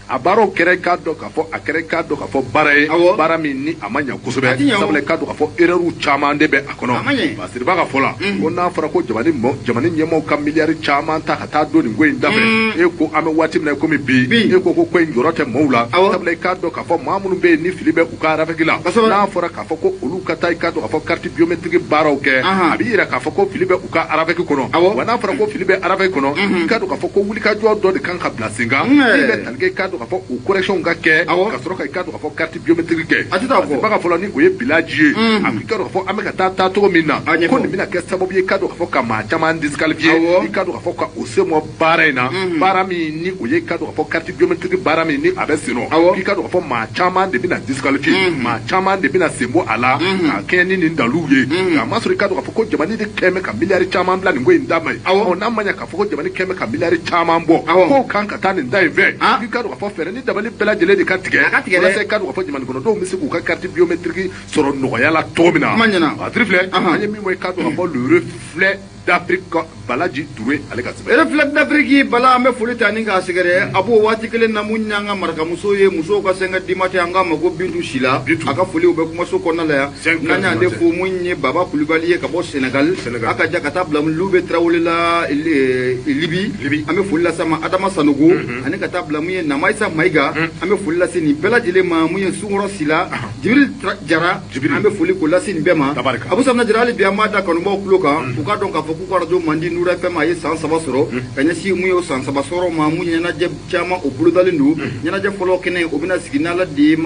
a baaraw kɛra i k'a dɔn k'a fɔ a kɛra i k'a dɔn k'a fɔ baara ye baara min ni a ma ɲɛ kosɛbɛ sabula i k'a dɔn k'a fɔ erreur caman de bɛ a kɔnɔ Basiriba ka fɔ la ko n'a fɔra ko jamana ɲɛmaaw ka miliyari caman ta ka taa don nin ko in dafɛ e ko an bɛ waati min na komi bi e ko ko in jɔrɔ tɛ maaw la sabula i k'a dɔn k'a fɔ maa minnu bɛ yen ni fili bɛ u ka RAVEC la n'a fɔra k'a fɔ ko olu ka taa i k'a dɔn k'a fɔ carte biométrique baaraw kɛ a bɛ yira k'a fɔ ko fili bɛ u ka RAVEC kɔnɔ wa n'a fɔra ko fili bɛ RAVEC kɔnɔ i k'a dɔn k'a fɔ ko wulikajɔ dɔ de kan ka bila sen kan min bɛ tali kɛ i k'a dɔn k'a fɔ o correction ka kɛ ka sɔrɔ ka i k'a dɔn k'a fɔ carte biométrique kɛ a tɛ ba ka fɔlɔ ni o ye bilaji ye a i k'a dɔn k'a fɔ an bɛ ka taa cogo min na ko nin bɛna kɛ sababu ye i k'a dɔn k'a fɔ ka maa caman disqualifier i k'a dɔn k'a fɔ ka o se mɔ baara in na baara min ni o ye i k'a dɔn k'a fɔ carte biométrique baara min ni a bɛ sen nɔ i k'a dɔn k'a fɔ maa caman de bɛna disqualifier maa caman de bɛna sen bɔ a la k'a kɛɲɛ ni nin daluw ye k'a masɔrɔ i k'a dɔn k'a fɔ ko jamana de kɛn bɛ ka miliyari caman bila nin ko in da ma ye n'a ma ɲɛ k'a fɔ ko jamana kɛn bɛ ka miliyari caman bɔ k'o kan ka taa nin da in fɛ i k'a dɔn k'a fɔ fɛɛrɛ ni dabali bɛɛ lajɛlen de ka tigɛ walasa i k'a dɔn k'a fɔ jamana kɔnɔdenw bɛ se k'u ka carte biométrique sɔrɔ nɔgɔya la cogo min na a tiri filɛ an ye min bɔ i k'a dɔn k'a fɔ le reflet d'Afrique Balaji Touré ale ka sɛbɛn Reflet d'Afrique Bala an bɛ foli ta ni k'a sɛgɛrɛ a b'o waati kelen na mun y'an ka marakamuso ye musow ka sɛngɛ dimate an k'a ma ko Bintu Sila a ka foliw bɛ kumaso kɔnɔna la yan n'an y'ale fo mun ye Baba Kulubali ye ka bɔ Sénégal a ka ja ka taa bila Lube Tarawele la Libi an bɛ foli lase a ma Adama Sanogo ani ka taa bila mun ye Namayisa Mayiga an bɛ foli lase nin bɛɛ lajɛlen ma mun ye Sunkɔrɔ Sila Jibril Jara an bɛ foli k'o lase nin bɛɛ ma Abu Safunɛ Jara hali bi an b'a da kanubaw tulo kan u k'a dɔn k'a fɔ k'u ka arajo mandi Nura FM a ye san 3 sɔrɔ ka ɲɛsin mun ye o san 3 sɔrɔ ma mun ɲɛnajɛ caman o bolodalen don ɲɛnajɛ fɔlɔ kɛnɛ o bɛna sigi n'Ala de ye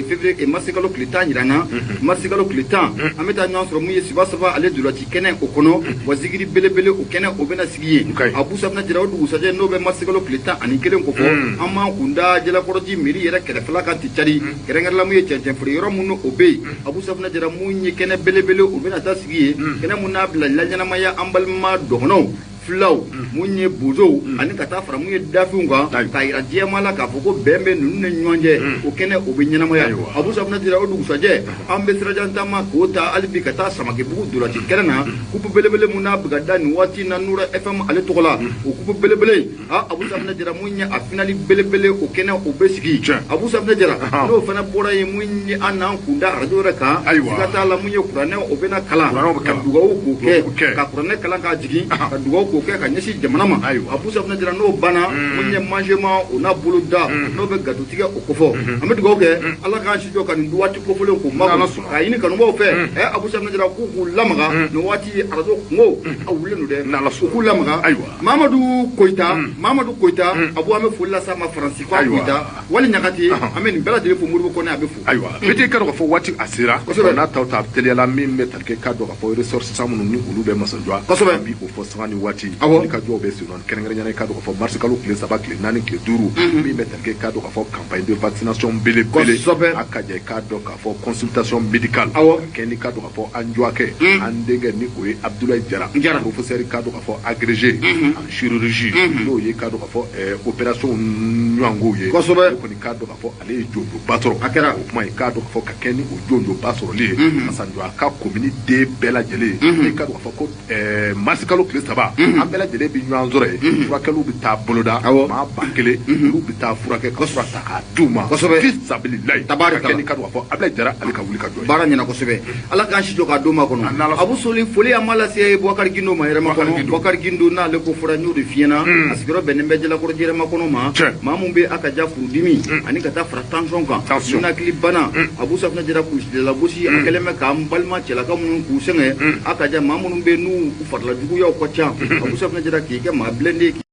février marisikalo tile 10 yira n na marisikalo tile 10 an bɛ taa ɲɔgɔn sɔrɔ mun ye Siba Saba ale dolaci kɛnɛ o kɔnɔ wa zikiri belebele o kɛnɛ o bɛna sigi yen Abu Safinɛ Jara o dugusajɛ n'o bɛ marisikalo tile 11 ko fɔ an b'an kun da Jalakɔrɔji mairie yɛrɛ kɛrɛfɛla kan ten cari kɛrɛnkɛrɛnla mun ye cɛncɛn feere yɔrɔ minnu o bɛ yen Abu Safinɛ Jara mun ye kɛnɛ belebele o bɛna taa sigi yen kɛnɛ mun n'a bila laɲɛnamaya an balima dɔgɔnɔw filaw mun ye bozow ani ka taa fara mun ye dafinw kan k'a yira diɲɛmaa la k'a fɔ ko bɛn bɛ ninnu ni ɲɔgɔn cɛ o kɛnɛ o bɛ ɲɛnamaya Abu Safinɛ Jara o dugusajɛ an bɛ sirajan taama k'o ta hali bi ka taa Samakebugu dolaci kɛnɛ na kupu belebele mun n'a bɛ ka da nin waati na Nura FM ale tɔgɔ la o kupu belebele Abu Safinɛ Jara mun ye a finali belebele o kɛnɛ o bɛ sigi Abu Safinɛ Jara n'o fana bɔra yen mun ye an n'an kun da arajo yɛrɛ kan siga t'a la mun ye kuranɛ o bɛna kalan ka dugawu k'o kɛ ka kuranɛ kalan k'a jigin ka dugawu k'o kɛ ka ɲɛsin jamana ma Abu Safinɛ Jara n'o banna mun ye mangement o n'a bolo da n'o bɛ gatotigɛ o kofɔ an bɛ dugawu kɛ Ala k'an si jɔ ka nin waati kofɔlen k'o makɔnɔ k'a ɲini kanubaw fɛ Abu Safinɛ Jara k'u k'u lamaga nin waati arajo kungo a wulilen don dɛ u k'u lamaga Mamadu Koyita Mamadu Koyita Abu an bɛ foli lase a ma Faransi ko Koyita wali Ɲagate an bɛ nin bɛɛ lajɛlen fo Modibo Kɔnɛ a bɛ fo. Ayiwa biti ka dɔn k'a fɔ waati a sera n'a taw ta teliyala min bɛ tali kɛ k'a dɔn k'a fɔ ressortissants minnu ni olu bɛ Masanjua an bi o fɔ sanga ni waati ni ka jɔw bɛ sen nɔ kɛrɛnkɛrɛnnenya la i k'a dɔn k'a fɔ mars kalo tile 3 tile 4 tile 5 min bɛ tali kɛ k'a dɔn k'a fɔ campagne de vaccination belebele a ka jɛ k'a dɔn k'a fɔ consultation médicale kɛ ni k'a dɔn k'a fɔ an jɔkɛ an denkɛ ni o ye Abdoulaye Jara professeur k'a dɔn k'a fɔ agrégé en chirurgie n'o ye k'a dɔn k'a fɔ opération ɲɔgɔnkow ye o kɔni k'a dɔn k'a fɔ ale ye jɔnjɔnba sɔrɔ a kɛra o kuma ye k'a dɔn k'a fɔ ka kɛ ni o jɔnjɔnba sɔrɔli ye Masanjua ka commune den bɛɛ lajɛlen i k'a dɔn k'a fɔ ko mars kalo tile 3 an bɛɛ lajɛlen bɛ ɲɔgɔn sɔrɔ yen furakɛliw bɛ taa boloda maa 1000 olu bɛ taa furakɛ ka fura ta k'a d'u ma fisabililayi ka kɛ ni k'a dɔn k'a fɔ Abdoulaye Jara ale ka wuli ka jɔ ye baara ɲɛna kosɛbɛ Ala k'an si jɔ k'a d'o ma kɔnɔ Abu Soli foli an b'a lase Boubacar Guindo ma yɛrɛma kɔnɔ Boubacar Guindo n'ale ko fɔra n y'o de f'i ɲɛna a sigiyɔrɔ bɛnnen bɛ Jalakɔrɔji yɛrɛma kɔnɔ ma maa mun bɛ a ka ja furudimi ani ka taa fara tension kan ninakili bana Abu Safinɛ Jara kulusilagosi a kɛlen bɛ k'an balima cɛlaka minnu k'u sɛgɛn a ka ja maa minnu bɛ n'u farila juguyaw ka ca Abu Safinɛ Jara k'i kɛ maa bilen de ye.